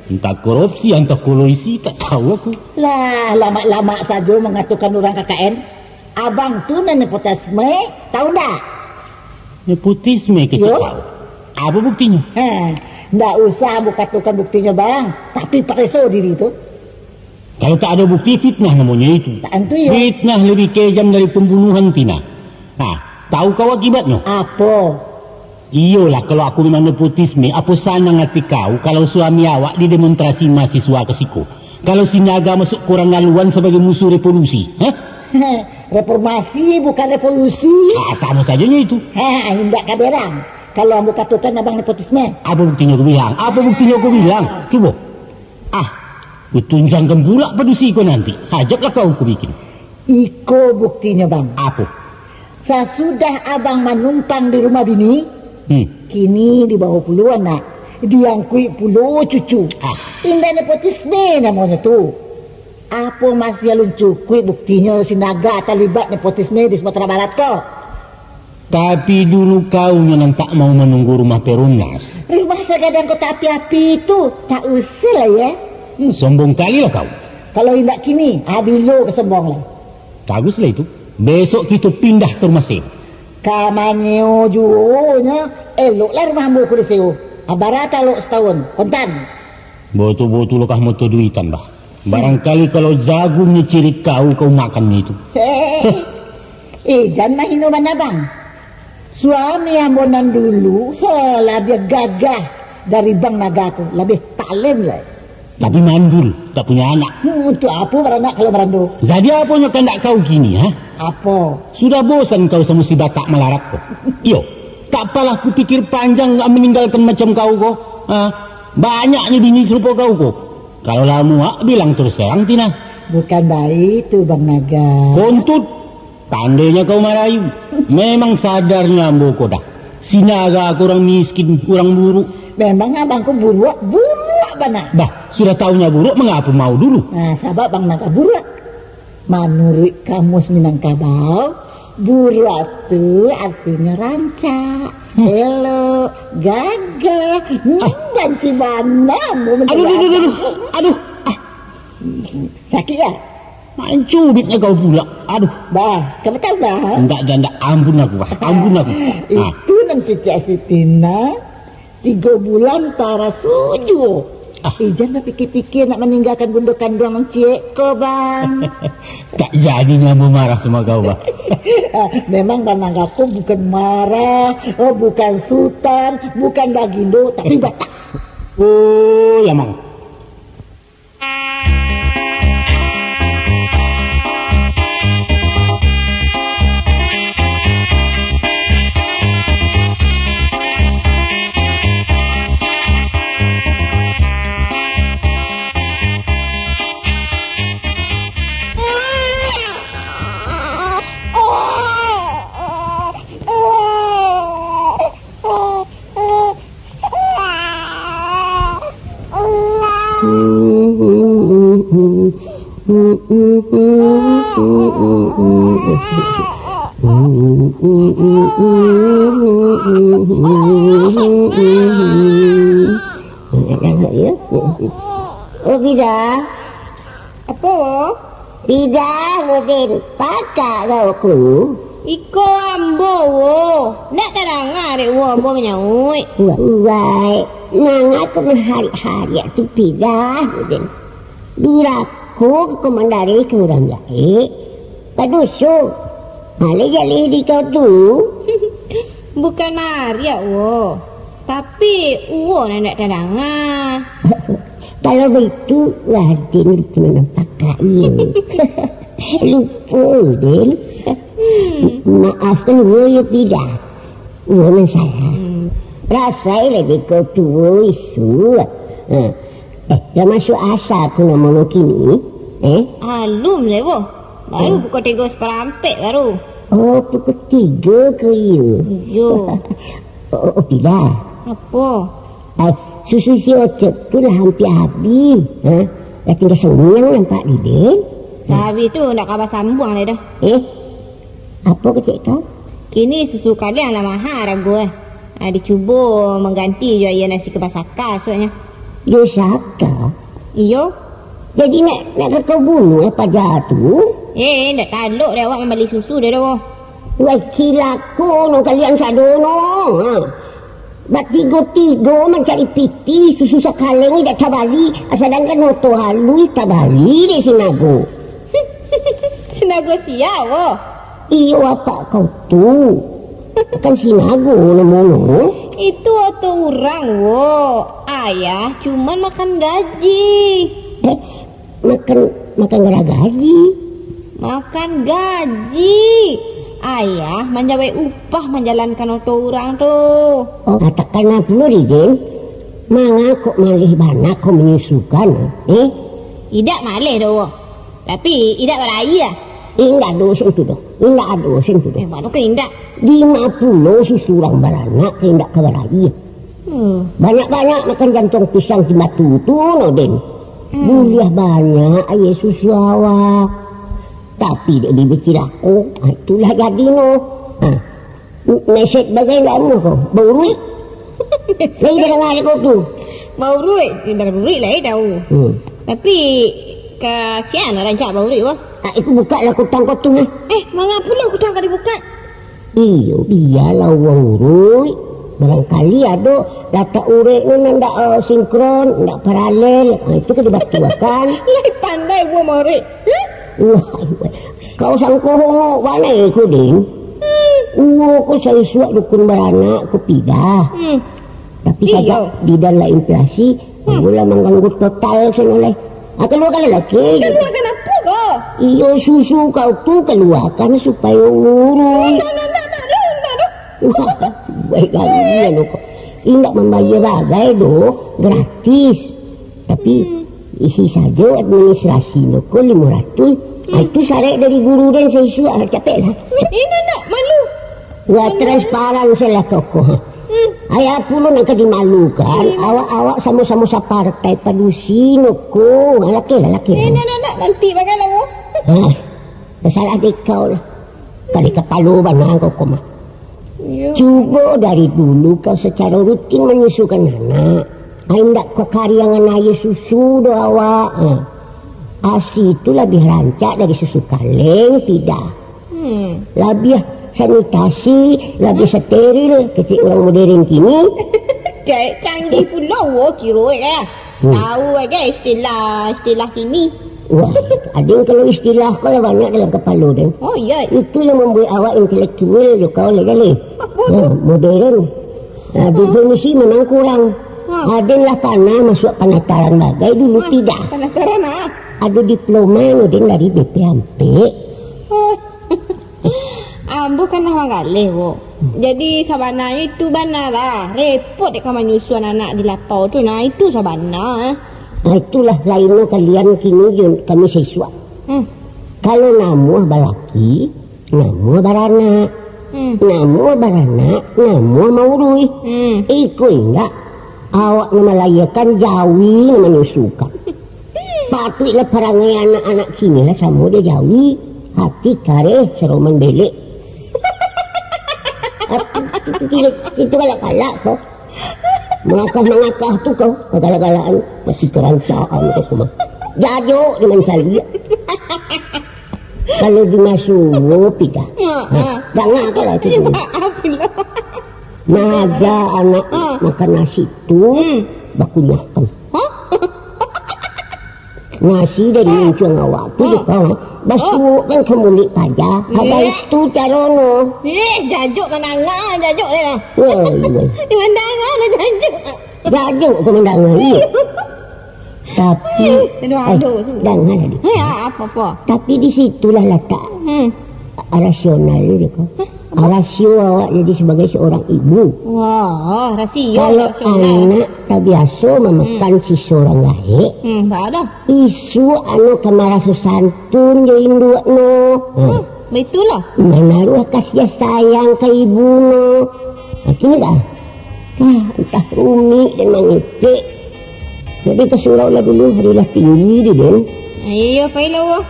Entah korupsi, entah kolusi, tak tahu aku. Lah, lamak-lamak sajo mangatokan urang K K N. Abang tu nan nepotisme, tahu ndak? Nepotisme kecek kau. Apo buktinyo? Ha, ndak usah ambo katokan buktinyo, Bang. Tapi pareso diri tu. Kalau tak ado bukti, fitnah namonyo itu. Tantu iyo. Fitnah lebih kejam dari pembunuhan, Tina. Ha, tahu kau akibatnyo? Apo? Iyolah, kalau aku memang nepotisme, apo sanang ati kau kalau suami awak didemonstrasi mahasiswa ka siko? Kalau Sinaga masuk koran laluan sabagai musuh revolusi, ha? Reformasi, bukan revolusi. Ah, samo sajonyo itu. Ha, indak kaberang. Kalau ambo katokan abang nepotisme. Apo buktinyo ku bilang? Apo buktinyo ku bilang? Cubo. Ah, kutunjangkan pula padusi ko nanti. Hajaplah kau ku bikin. Iko buktinyo, Bang. Apo? Sasudah abang manumpang di rumah bini, Hmm. kini dibawa pulo anak, diangkuik pulo cucu. Ah. Indak nepotisme namonyo tu. Apo masih alun cukuik buktinyo Sinaga talibat nepotisme di Sumatera Barat ko? Tapi dulu kau nyo nan tak mau manunggu rumah Perumnas. Rumah sagadang kota api-api tu, tak usah lah, ya. Hmm, sombong kali lah kau. Kalau indak kini, ha, bilo ka sombong lah. Baguslah itu. Besok kito pindah ka rumah sewa. Ka manyeo juo nyo, eloklah rumah ambo ko disewo. Ha, bara talok satahun, kontan. Botu-botu lokah moto duitan, bah. Barangkali kalau jagung nyo cirik kau, kau makan itu. Heh. Eh, jan mahino bana, Bang. Suami ambo nan dulu, ha, labiah gagah dari Bang Naga ko, labiah talent lai. Tapi mandul, tak punya anak. Hmm, untuak apo baranak kalau barando? Jadi aponyo kandak kau kini, ha? Apo? Sudah bosan kau samo si Batak malarat ko? Iyo, tak apalah kupikir panjang nak maninggalkan macam kau ko. Ha? Banyaknyo bini sarupo kau ko. Kalau lah muak, bilang terus terang, Tina. Bukan baitu, Bang Naga. Kontut! Pandainyo kau marayu. Memang sadarnyo ambo ko dah. Sinaga ko urang miskin, urang buruak. Memang abang ko buruak, buruak bana. Bah, sudah tahu nyo buruak, mangapo mau dulu? Nah, sabab Bang Naga buruak. Manuruik Kamus Minangkabau, buruak tu artinyo rancak, Hmm. elok, gagah. Hmm, Ah. banci bana ambo Aduh, aduh, aduh, aduh. Aduh. Ah. Sakik, ya? Mancubitnyo kau pula. Aduh. Bah, kau tahu, bah? Ndak, ndak, ndak. Ampun aku, bah. Ampun aku. Ah. Itu nan kecek si Tina. Tigo bulan taraso juo. Ah. Ijan bapikia-pikia nak maninggakan bundo kanduang nan ciek ko, Bang. Tak jadi nyo ambo marah samo kau, bah. Ah, memang Bang Naga ko bukan marah, oh, bukan sutan, bukan bagindo, tapi batak. Oh, ya, Mang. Oh, Bida. Apo? Bida, Nurdin. Pakak kau ko. Iko ambo, wo. Ndak tadanga dek wo ambo manyauik. Wai, manga ko maharik-harik tu Bida, Nurdin. Durako ka komandari ka urang gaek. Badoso. Alih-alih di kau tu. Bukan mariak, wo. Tapi, wo nan ndak tadanga. Kalau baitu, Raden itu manang pakak, iyo. Lupo, Den. Hmm. Maafkan wo, yo, Bida. Wo nan salah. Hmm. Rasai lah dek kau tu, wo, isu. Ha. Eh, lah masuak asa aku namonyo kini. Eh? Alun lai, boh. Baru pukul tigo saparampek baru. Oh, pukul tigo ko iyo. Iyo. Oh, oh, oh, Pida. Apo? Ai, susu si Ocok tu lah hampia habih. Ha? Lah tingga sangiang nampak di den. Sahabih tu ndak ka basambuang lai doh. Eh? Apo kecek kau? Kini susu kaliang lah maha rago, eh. Ah, dicubo mangganti jo aia nasi kabasaka isuaknyo. Yo saka? Iyo. Jadi nak, nak ka kau bunuah paja tu? Eh, ndak talok dek awak mambali susu dek doh. Wah, cilako no kalian sado no. Ha. Batigo-tigo mancari pitih, susu sakaleng indak tabali, sadangkan oto alun tabali dek si Nago. Si Nago sia, wo? Iyo, apak kau tu. Kan si Nago namonyo. Itu oto urang, wo. Ayah cuman makan gaji. Eh, makan, makan gara gaji. Makan gaji. Ayah manjawek upah manjalankan oto urang tu. Oh, katakan pulo di den. Manga kok maleh bana kau manyusukan, eh? Idak maleh doh, wo. Tapi, idak baraia. Indak ado sen tu doh. Indak ado sen tu doh. Eh, mano ka indak? Dima pulo susu urang baranak ka indak ka baraia. Hmm. Banyak-banyak makan jantuang pisang di batu tu, no, den. Hmm. Buliah banyak aia susu awak. Tapi dek bibia cilako, ah, itulah jadi no. Ah, meset bagai lamo ko, bauruik. Lai danga dek ko tu. Bauruik, bauruik lai tau. Hmm. Tapi, kasian lah rancak bauruik, wah. Ah, itu bukalah kutang ko tu, nah. Eh, manga pulo kutang ka dibuka? Iyo, bialah urang uruik. Barangkali ado latak uruik ni nan ndak, eh, sinkron, ndak paralel. Ah, itu ka dibatuakan. Lai pandai buah mauruik. Huh? Wah, wah. Kau sangko hongok bana ko, Ding. Hmm. Uwo ko saisuak dukun baranak ko pidah. Hmm. Tapi sajak bidan lah inflasi, hmm, ambo lah mangganggu total sano lai. Ah, kaluakan lalaki. Kaluakan apo ko? Iyo, susu kau tu kaluakan supayo ngurus. Ndak, ndak, ndak, ndak, ndak, ndak. Wah, baik kali anu ko. Indak mambayia bagai doh, gratis. Tapi, hmm, isi sajo administrasinyo ko limo ratuih. Ah, hmm, itu sarek dari guru den saisuak, capeklah. Indak, ndak, malu. Wah, transparan salah tokoh. Hmm. Ai apo lo nan ka dimalukan? Hmm. Awak-awak samo-samo sapartai padusi no ko. Laki lah, laki lah. Eh, nak, nak, nak. Nanti bagai lah, wo. Hah, tasalah dek kau lah. Kali kapalo bana kau ko mah. Iyo. Cubo dari dulu kau sacaro rutin manyusukan anak. Ai indak kakariangan aia susu doh awak. Ha. Asi tu labiah rancak dari susu kaleng, pidah. Hmm. Labiah sanitasi, labiah steril, kecek urang modern kini. Gaek canggih pulo, wo, kiroik lah. Hmm. Tahu aja istilah-istilah kini. Wah, ading kalau istilah ko lah banyak dalam kapalo den. Oh, iya. Itu yang membuat awak intelektual jo kau lah, Jaleh. Apa tu? Ha, modern. Ha, definisi memang kurang. Ha. Aden lah panah masuak panataran bagai dulu, ha, tidak. Panataran, ah. Ado diploma no den dari B P Ampek. Oh. Ambo kan lah manggaleh, wo. Jadi, sabananyo itu bana lah. Repot dek ka manyusuan anak di lapau tu. Nah, itu sabana. Nah, itulah lainnyo kalian kini jo kami saisuak. Hmm. Kalau namuah balaki, namuah baranak. Hmm. Namuah baranak, namuah mauruih. Hmm. Iko indak. Awak nan malahiakan, jawi nan manyusukan. Patuiklah parangai anak-anak kini lah samo jo jawi, hati kareh, saroman belek. Itu, itu, itu, itu galak-galak ko. Mangakah-mangakah tu ko, galak-galakan, mati karancaan ko mah. Jajok di mancaliak. Kalau di masuo, pidah. Ha, ha. Danga ko lah tu. Maaf lah. Nah, aja anak, ha, makan nasi tu, hmm, bakunyahkan. Hah? Nasi dari muncuang awak tu, ha, jo kau, ha? Basuokkan ka muluik paja. Ha, eh, baitu caronyo. Eh, jajok mandanga, jajok deh lah. Woi, woi. Mandanga lah jajok. Jajok ko mandanga, iyo. Tapi, eh, aduh, eh, aduh, tu. Danga tadi. Eh, a-, apo, apo? Tapi di situlah latak, hmm, Rasional je ko. Hah? Rasio awak jadi sebagai seorang ibu. Wah, rasio. Kalau rasional. Anak tabiaso mamakan Hmm. siso urang gaek, Hmm, tak ada. Isuak ano ka maraso santun jo induak no. Hmm. Hmm, baitulah. Manaruah kasih sayang ka ibu no. Akhirnyo dah. Ah, antah rumik dan mangecek. Jadi tasuraulah dulu, hari lah tinggi di den. Iyo, iyo, pailah, wah.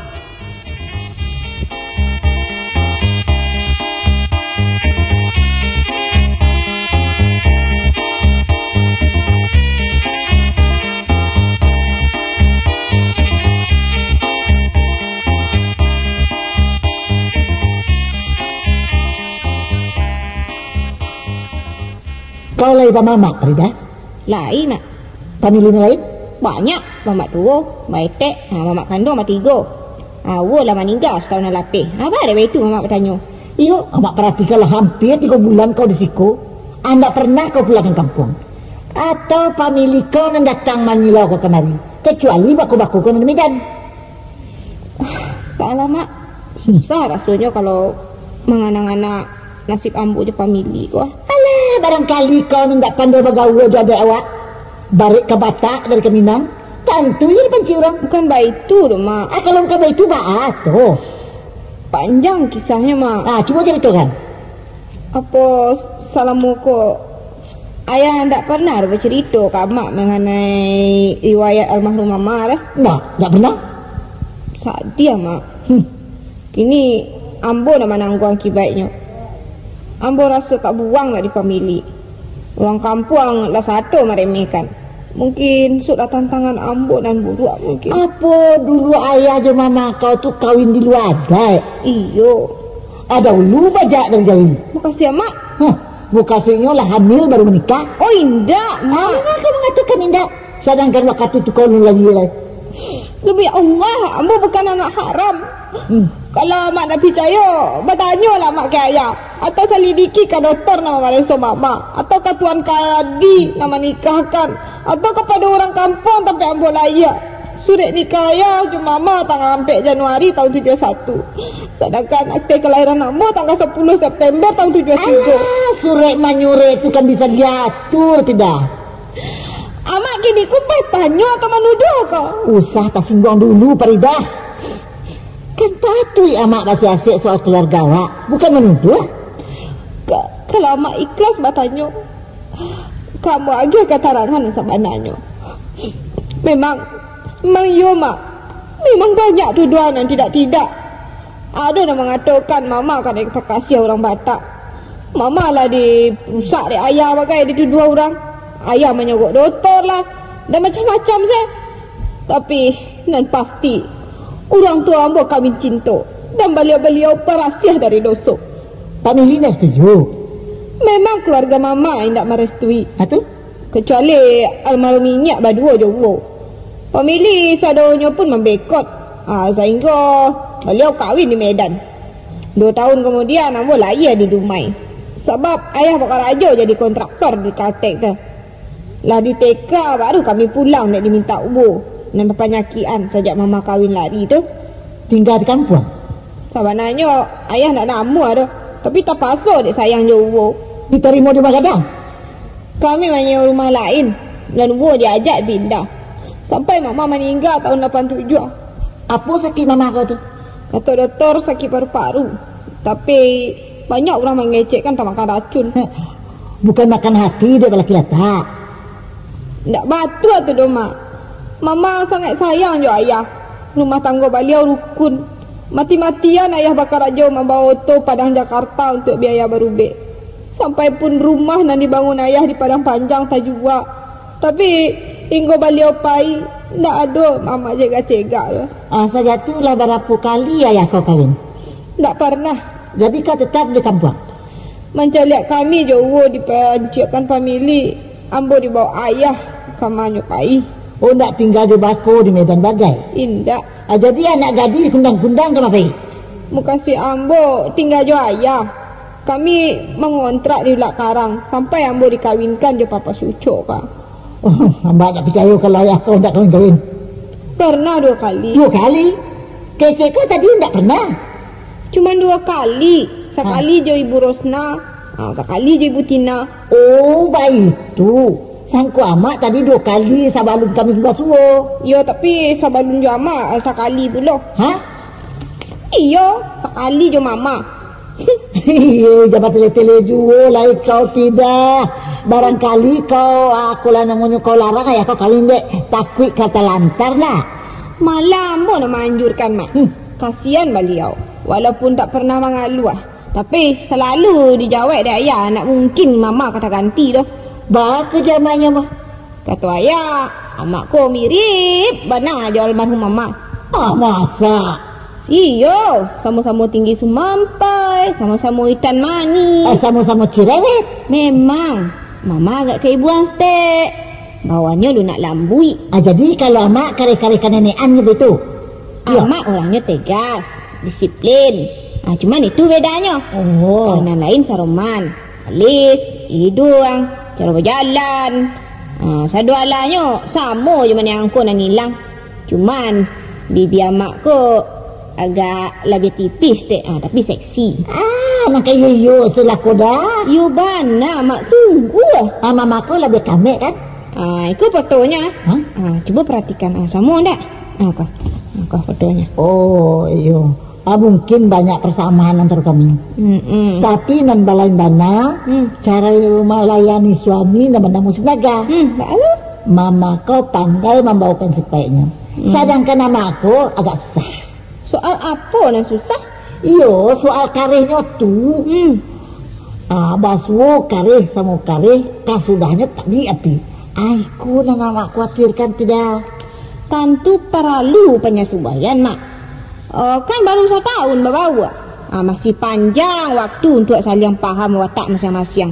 Kau lai bamamak, Farida? Lai, Mak. Pamili nan lain? Banyak. Mamak tuo, maetek, ha, mamak kanduang batigo. Awo lah maningga satahun nan lapeh. Ha, baitu mamak batanyo. Iyo, amak paratikanlah, hampia tigo bulan kau di siko. Andak pernah kau pulang ka kampuang. Atau pamili kau nan datang manyilau kau kamari, kacuali bako-bako kau nan di Medan. Tak lah, Mak. Hmm. Susah rasonyo kalau mangana-ngana nasib ambo jo pamili ko. Alah, barangkali kau nan indak pandai bagaul jo adaik awak. Barek ka Batak dari ka Minang, tantu iyo dipancik urang. Bukan baitu doh, Mak. Ah, kalau bukan baitu, baa tu? Panjang kisahnyo, Mak. Ah, cubo caritokan. Apo salamo ko Ayah ndak pernah bacarito ka Amak manganai riwayat almarhum Mama tu? Ndak, ndak pernah. Sadiah, Mak. Hmm. Kini ambo nan manangguang akibaiknyo. Ambo raso tabuang lah di pamili. Urang kampuang lah sato maremehkan. Mungkin sudah tantangan ambo nan buruak mungkin. Apo dulu ayah jo mama kau tu kawin di lua adaik? Iyo. Ado ulu bajak dari jauah. Makasih, Amak. Huh. Mukasuiknyo lah hamil baru manikah? Oh, indak, Mak. Angah ka mangatokan indak, sadangkan wakatu tu kau alun lahia lai. Demi Allah, ambo bukan anak haram. Hmm. Kalau Amak ndak picayo, batanyolah Amak ka ayah, atau salidiki ka doktor nan mamareso Mama, atau ka tuan kadi nan manikahkan, atau kapado urang kampuang tampek ambo lahia. Surek nikah ayah jo mama tanggal ampek Januari tahun tujuah satu. Sadangkan akte kalahiran ambo tanggal sapuluah September tahun tujuah tigo. Alah, surek manyurek tu kan bisa diatur, Pidah. Amak kini ko batanyo atau manuduah ko? Usah tasingguang dulu, Faridah. Kan patuik Amak basiasek soal keluarga awak, bukan manuduah. Ka-, kalau Amak ikhlas batanyo, ka ambo agiah katarangan nan sabananyo. Memang, memang iyo, Mak. Memang banyak tuduhan nan tidak-tidak. Ado nan mangatokan Mama kanai pakasiah urang Batak. Mama lah dirusak dek ayah bagai dituduah urang. Ayah manyogok dotor lah, dan macam-macam se. Tapi, nan pasti, urang tuo ambo kawin cinto, dan baliau-baliau barasiah dari doso. Pamili indak setuju? Memang keluarga Mama indak marestui. Ha, tu? Kecuali almarhum inyiak baduo jo uwo. Pamili sadonyo pun mambekot, ha, sahinggo baliau kawin di Medan. Duo tahun kamudian, ambo lahia di Dumai. Sabab ayah bakarajo jadi kontraktor di Kaltek tu. Lah diteka, baru kami pulang dek dimintak uwo nan bapanyakikan sajak mama kawin lari tu. Tingga di kampuang? Sabananyo, ayah ndak namuah doh, tapi tapaso dek sayang jo uwo. Ditarimo di rumah gadang? Kami manyewa rumah lain, nan uwo diajak pindah. Sampai mama maningga tahun lapan tujuah. Apo sakik mama kau tu? Kato doktor, sakik paru-paru. Tapi, banyak urang mangecekkan tamakan racun. Bukan makan hati dek balaki latak. Ndak batua tu doh, Mak. Mama sangaik sayang jo ayah. Rumah tanggo baliau rukun. Mati-matian ayah bakarajo mambawa oto Padang Jakarta untuak biaya barubek. Sampai pun rumah nan dibangun ayah di Padang Panjang tajua. Tapi, hinggo baliau pai, ndak ado Mama cegak-cegak tu. Ah, sajak tu lah barapo kali ayah kau kawin? Ndak parnah. Jadi kau tetap di kampuang? Mancaliak kami jo uwo dipanciakkan pamili, ambo dibaok ayah ka manyo pai. Oh, ndak tingga jo bako di Medan bagai? Indak. Ah, jadi anak gadih dikundang-kundang ka ma pai? Mukasuik ambo tingga jo ayah. Kami mangontrak di Ulak Karang sampai ambo dikawinkan jo Papa Sucok ka. Oh, ambo ndak picayo kalau ayah kau ndak kawin-kawin. Parnah duo kali. Duo kali? Kecek kau tadi ndak parnah. Cuman duo kali. Sakali jo Ibu Rosna, ha, sakali jo Ibu Tina. Oh, baitu. Sangko amak tadi duo kali sabalun kami basuo. Iyo, tapi sabalun jo amak, sakali pulo. Ha? Iyo, sakali jo mama. Iyo, jan batele-tele juo lai kau, Pida. Barangkali kau, ah, akolah namonyo kau larang, ayah kau kawin dek takuik ka talantar, nak. Malah ambo nak maanjurkan, Mak. Hmm. Kasian baliau. Walaupun tak pernah mangaluah, tapi salalu dijawek dek ayah, nak mungkin mama ka taganti doh. Baa ka jamannyo mah? Kato ayah, amak ko mirip bana jo almarhum mama. Ah, masa? Iyo, samo-samo tinggi sumampai, samo-samo itan manih. Eh, samo-samo cirewet. Memang, mama agak kaibuan stek. Bawannyo lunak lambuik. Ah, jadi kalau amak kareh-kareh kanenekan gitu tu? Iyo. Amak orangnyo tegas, disiplin. Ah, cuman itu bedanyo. Oh. Kalau nan lain saroman, alis, iduang, caro bajalan. Ah, sadoalahnyo samo jo maniang angko nan ilang. Cuman, bibia amak ko agak labiah tipis dek, ah, tapi seksi. Ah, nan kayo iyo, cilako dah. Iyo bana, Mak, sungguah. Ah, mama ko labiah kamek kan? Ah, iko fotonya. Hah? Ah, cubo paratikan. Ah, samo ndak? Ah, ko. Ah, ko fotonya. Oh, iyo. Ah, mungkin banyak persamaan antara kami. Mm-mm. Tapi nan balain bana, Hmm. cara malayani suami nan banamo Sinaga. Hmm, baa lo? Mama kau pandai mambaokan sipaiknyo. Hmm. Sadangkan amak ko agak susah. Soal apo nan susah? Iyo, soal karehnyo tu. Hmm. Ah, basuo kareh samo kareh, kasudahnyo tabik api. Ah, iko nan amak kuatirkan, Pida. Tantu paralu panyasuaian, Mak. Oh, kan baru satahun babaua. Ah, masih panjang waktu untuak saliang paham watak masiang-masiang.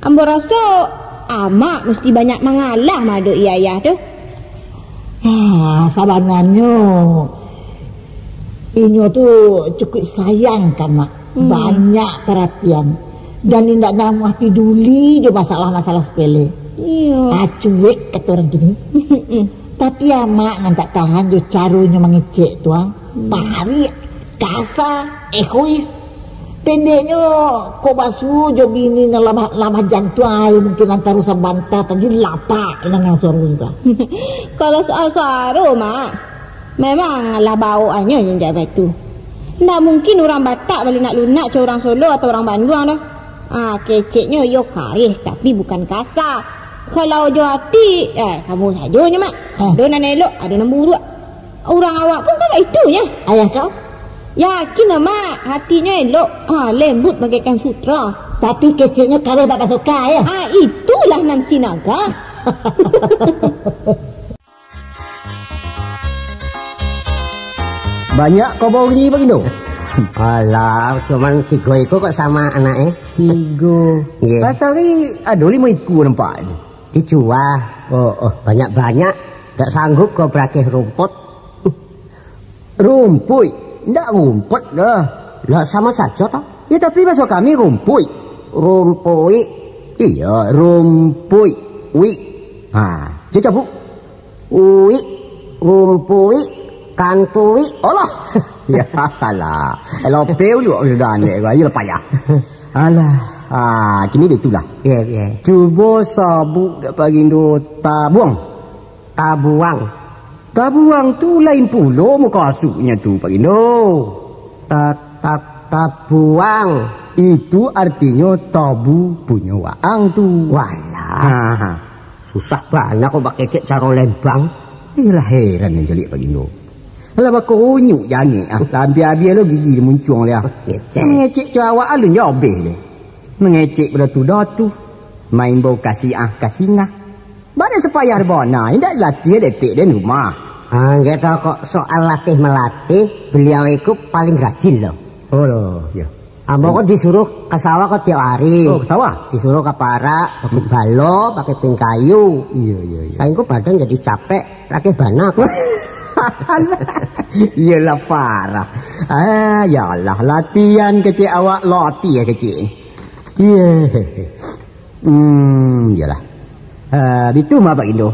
Ambo raso, amak musti banyak mangalah maadoki ayah tu. Ah, sabananyo, inyo tu cukuik sayang ka amak. Hmm. Banyak paratian. Dan indak namuah piduli jo masalah-masalah sepele. Iyo. Ah, cuek kato urang kini. Tapi amak nan tak tahan jo caro inyo mangecek tu, ah. Hmm. Parik, kasa, egois. Pendeknyo, kok basuo jo bini nan lamah, lamah jantuang, ai, mungkin antaro sabanta tadi lapak danga suaro inyo tu. Kalau soal suaro, Mak, memang lah baokannyo indak baitu. Ndak mungkin urang Batak balunak-lunak cak urang Solo atau urang Banduang doh. Ah, keceknyo iyo kareh, tapi bukan kasa. Kalau jo ati, eh, samo sajonyo, Mak. Ah. Ado nan elok, ado nan buruak. Urang awak pun kan baitu nyo. Ayah kau? Yakin lah, Mak, hatinyo elok. Ah, lembut bagaikan sutra. Tapi keceknyo kareh bak pasoka, yo? Ah, itulah nan Sinaga. Banyak kau bawa ni, Pak Indo? Alah, cuman tigo iko kok samo anak, eh. Tigo. Nggih. Pasal ni ado limo iko nampak ni. Dijual. Oh, oh. Banyak-banyak. Tak sanggup kau berakeh rumput. Rumpuik? Ndak rumput doh. Lah, samo sajo toh. Ya, tapi baso kami rumpuik. Rumpuik. Iyo, rumpuik. Wik. Ha, cubo cabut. Uik, rumpuik, kantuik. Alah. Ya, alah. Lope uluk sudah anek ko. Ayolah payah. Alah. Ah, kini itulah. Ya, ya. Cubo sabut dak Pak Gindo, tabuang. Tabuang. Tabuang tu lain pulo mukasuiknyo tu, Pak Gindo. Ta-, ta-, tabuang. Itu artinyo tabu punyo waang tu. Walah. Ha, ha. Susah bana kok bakecek caro Lembang. Iyolah, heran nan caliak Pak Gindo. Alah, bakunyuk jangek, ah. Lah, abih-abih lo gigi dia muncuang dia. Ngecek. Mangecek caro awak alun jo abih deh. Mangecek pado tu dah tu. Main bau kasih ah, kasih ngah. Bana sapayah bana, indak latiah detek den rumah. Ah, nggak tahu kok soal latih melatih, beliau itu paling rajin loh. Oh, loh, ya. Ambo kok disuruh ka sawah kok tiap hari. Oh, ka sawah? Disuruh ka parak, pakai balo, pakai pingkayu. Iya, iya, iya. Sainggo badan jadi capek, latiah bana kok. Iyalah parah. Ah, ya Allah, latihan kecek awak, latiah kecek. Iya. Hmm, iyalah. Ah, bitu mah, Pak Indo.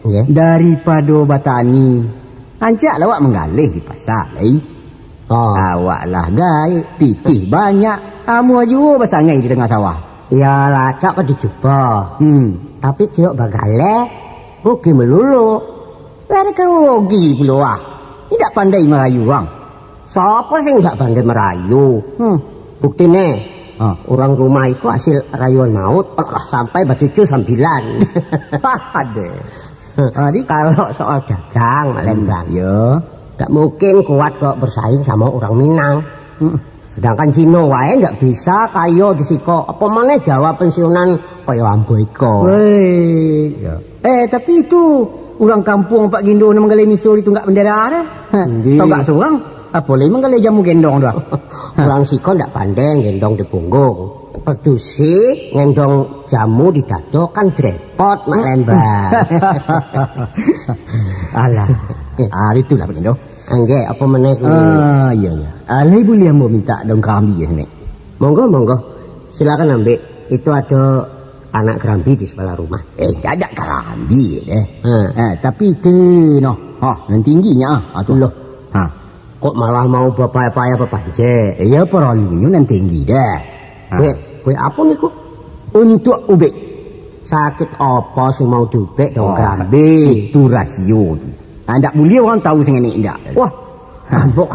Nggih. Daripado batani, ancak lah awak manggaleh di pasa, lai. Oh. Awak lah gaek, pitih banyak, amuah juo basangai di tangah sawah. Iyolah, cok ka dicubo. Hmm. Tapi tiok bagaleh, rugi malulu. Lari ka rugi pulo ah. Indak pandai marayu urang. Sapa sih indak pandai marayu? Hmm. Bukti ne, ha, urang rumah iko hasil rayuan maut, alah, sampai bacucu sambilan. Adeh. Ha, di kalau soal dagang, Mak Lembang, hmm, yo, tak mungkin kuat kok bersaing sama orang Minang. Hmm. Sedangkan Cino wae ndak bisa kayo di siko. Apa maneh Jawa pensiunan kayo ambo iko. Weh, yo. Eh, tapi itu urang kampuang Pak Gindo nan manggaleh miso di tunggak bendera tu. Ha, togak surang, apo lai manggaleh jamu gendong tu. Urang siko ndak pandai gendong di punggung. Padusi ngendong jamu di dado kan repot, Mak Lembang. Alah. Ah, itulah Pak Gindo. Angge, apa maneh ku? Ah, iya, iya. Ah, lai buliah ambo minta daun karambi ya, Nek? Monggo, monggo. Silakan ambil. Itu ada anak karambi di sebelah rumah. Eh, indak ada karambi deh. Ha. Eh, tapi itu noh. Ha, nan tingginyo, ah, tu. Loh. Ha. Kok malah mau bapayah-payah bapancek? Iya, paralunyo nan tinggi deh. Ha. Kue, kue apa niku? Untuk ubek. Sakit apa sih mau diubek daun karambi? Itu rasio tu. Ah, ndak buliah urang tahu sangenek indak. Wah, ambo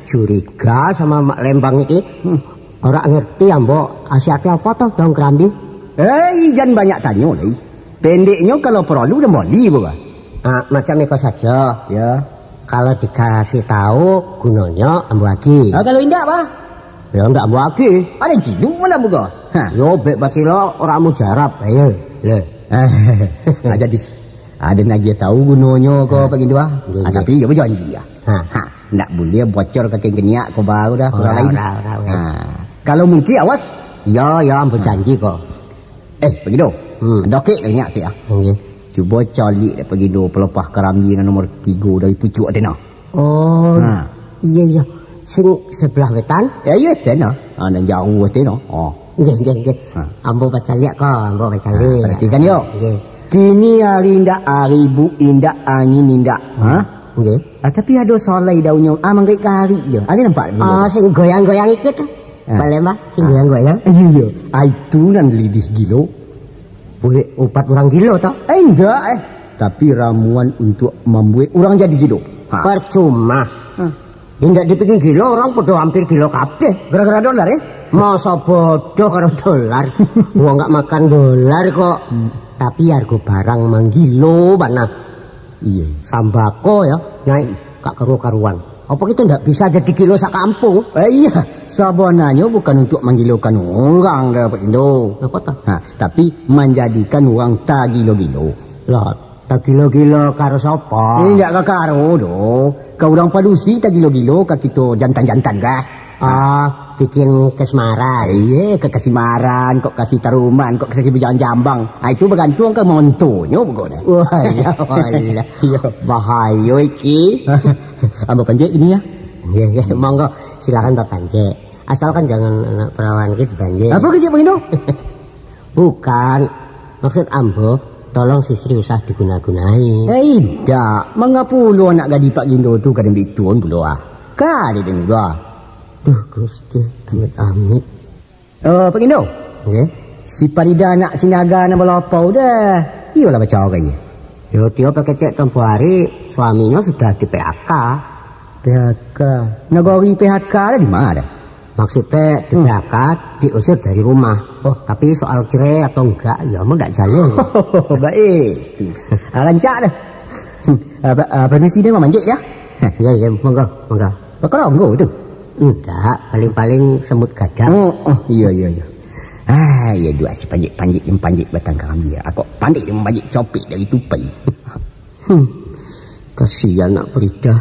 curiga sama Mak Lembang ini. Hmm. Ora ngerti ambo, khasiatnyo apa toh daun karambi? Eh, jan banyak tanyo lai. Pendeknyo kalau paralu den boli, bah. Ah, macam iko sajo. Ya. Kalau dikasih tahu gunonyo ambo agi. Ah, kalau indak, bah? Yo, ndak ambo agi. Ado cilok malah buka. Ha. Yo, bek bacilok, ora mujarab. Ayo, le. Ah, jadi, ado nagiah tahu gunonyo ko, ha, Pak Gindo, ah? Nggih, ah, nggih. Tapi yo bajanji, ah. Ha. Ha, ndak buliah bocor ka kengkeniak ko baru dah, kurang lain. Ora, ora, ora, wes. Ha. Kalau mungkin, awas. Yo, yo, ambo janji ko. Eh, Pak Gindo. Hmm. Dokek dah nyak sih, ah. Nggih. Cubo caliak dek Pak Gindo pelepah karambi nan nomor tigo dari pucuak tadi nah. Oh, ha, iya, iya. Sing sebelah wetan? Ya, iya, tadi nah. Ah, nan jauh tadi nah. Oh. Nggih, nggih, nggih. Ha. Ambo bacaliak ko, ambo bacaliak. Ha, perhatikan, yo. Nggih. Kini ari indak ari, bu indak, angin indak. Ha? Nggih. Ah, tapi ado solai daunnyo. Ah, manggaik-garik je. Ado nampak? Ah, sing goyang-goyang ikut tu. Ha. Palembang, sing goyang-goyang. Iya, iya. Ah, itu nan lidih gilo. Buek ubat urang gilo, toh? Eh, indak, eh. Tapi ramuan untuak mambuek urang jadi gilo. Ha. Percuma. Ha. Indak dipikia gilo, urang podo hampir gilo kabeh. Gara-gara dolar, eh? Masa bodoh karo dolar. Wong nggak makan dolar kok. Hmm. Tapi harga barang manggilo bana. Iya. Sambako ya, naik kak karu-karuan. Apa kita ndak bisa jadi gilo sakampung? Eh, iya, sabananyo bukan untuk manggilokan urang dah, Pak Indo. Apa tah? Ha, tapi manjadikan urang tagilo-gilo. Lah, tagilo-gilo karo sapa? Eh, indak ka karo doh. Ka urang padusi tagilo-gilo, ka kito jantan-jantan kah? Ah, bikin kasmaran. Iye, ka kasimaran, kok kasi taruman, kok kasi bujang jambang. Ah, itu bagantuang ka montonyo pokoknyo. Walah, walah. Iyo. Bahayo iki. Ambo panjek gini ya. Iya, iya, monggo, silakan bapanjek. Asalkan jangan anak perawan gitu panjek. Apa kecek Pak Indo? Bukan. Maksud ambo, tolong si Sri usah diguna-gunai. Eh, indak. Mangapo lo anak gadih Pak Gindo tu ka den bituan pulo ah? Ka den udah. Duh, Gusti, amit-amit. Eh, Pak Gindo. Nggih. Si Parida anak si Naga nan balapau dah. Iyolah bacawa ka iye. Yo, tiyo pakecek tempo hari, suaminyo sudah di P H K. P H K. Nagori P H K dah di mana dah? Maksudnya di P H K diusir dari rumah. Oh. Tapi soal cerai atau enggak, ya mau enggak jaleh. Baik. Tu. Ah, rancak dah. Ah, pa-, ah, permisi deh, mamanjek ya. Ya, ya, monggo, monggo. Bakaronggo tu? Enggak, paling-paling semut gadang. Oh, oh, iya, iya, iya. Ah, iya dua si panjek-panjek yang panjek batang kami ya. Kok pandai dia mamanjek copek dari tupai. Hmm. Kasihan nak Parida.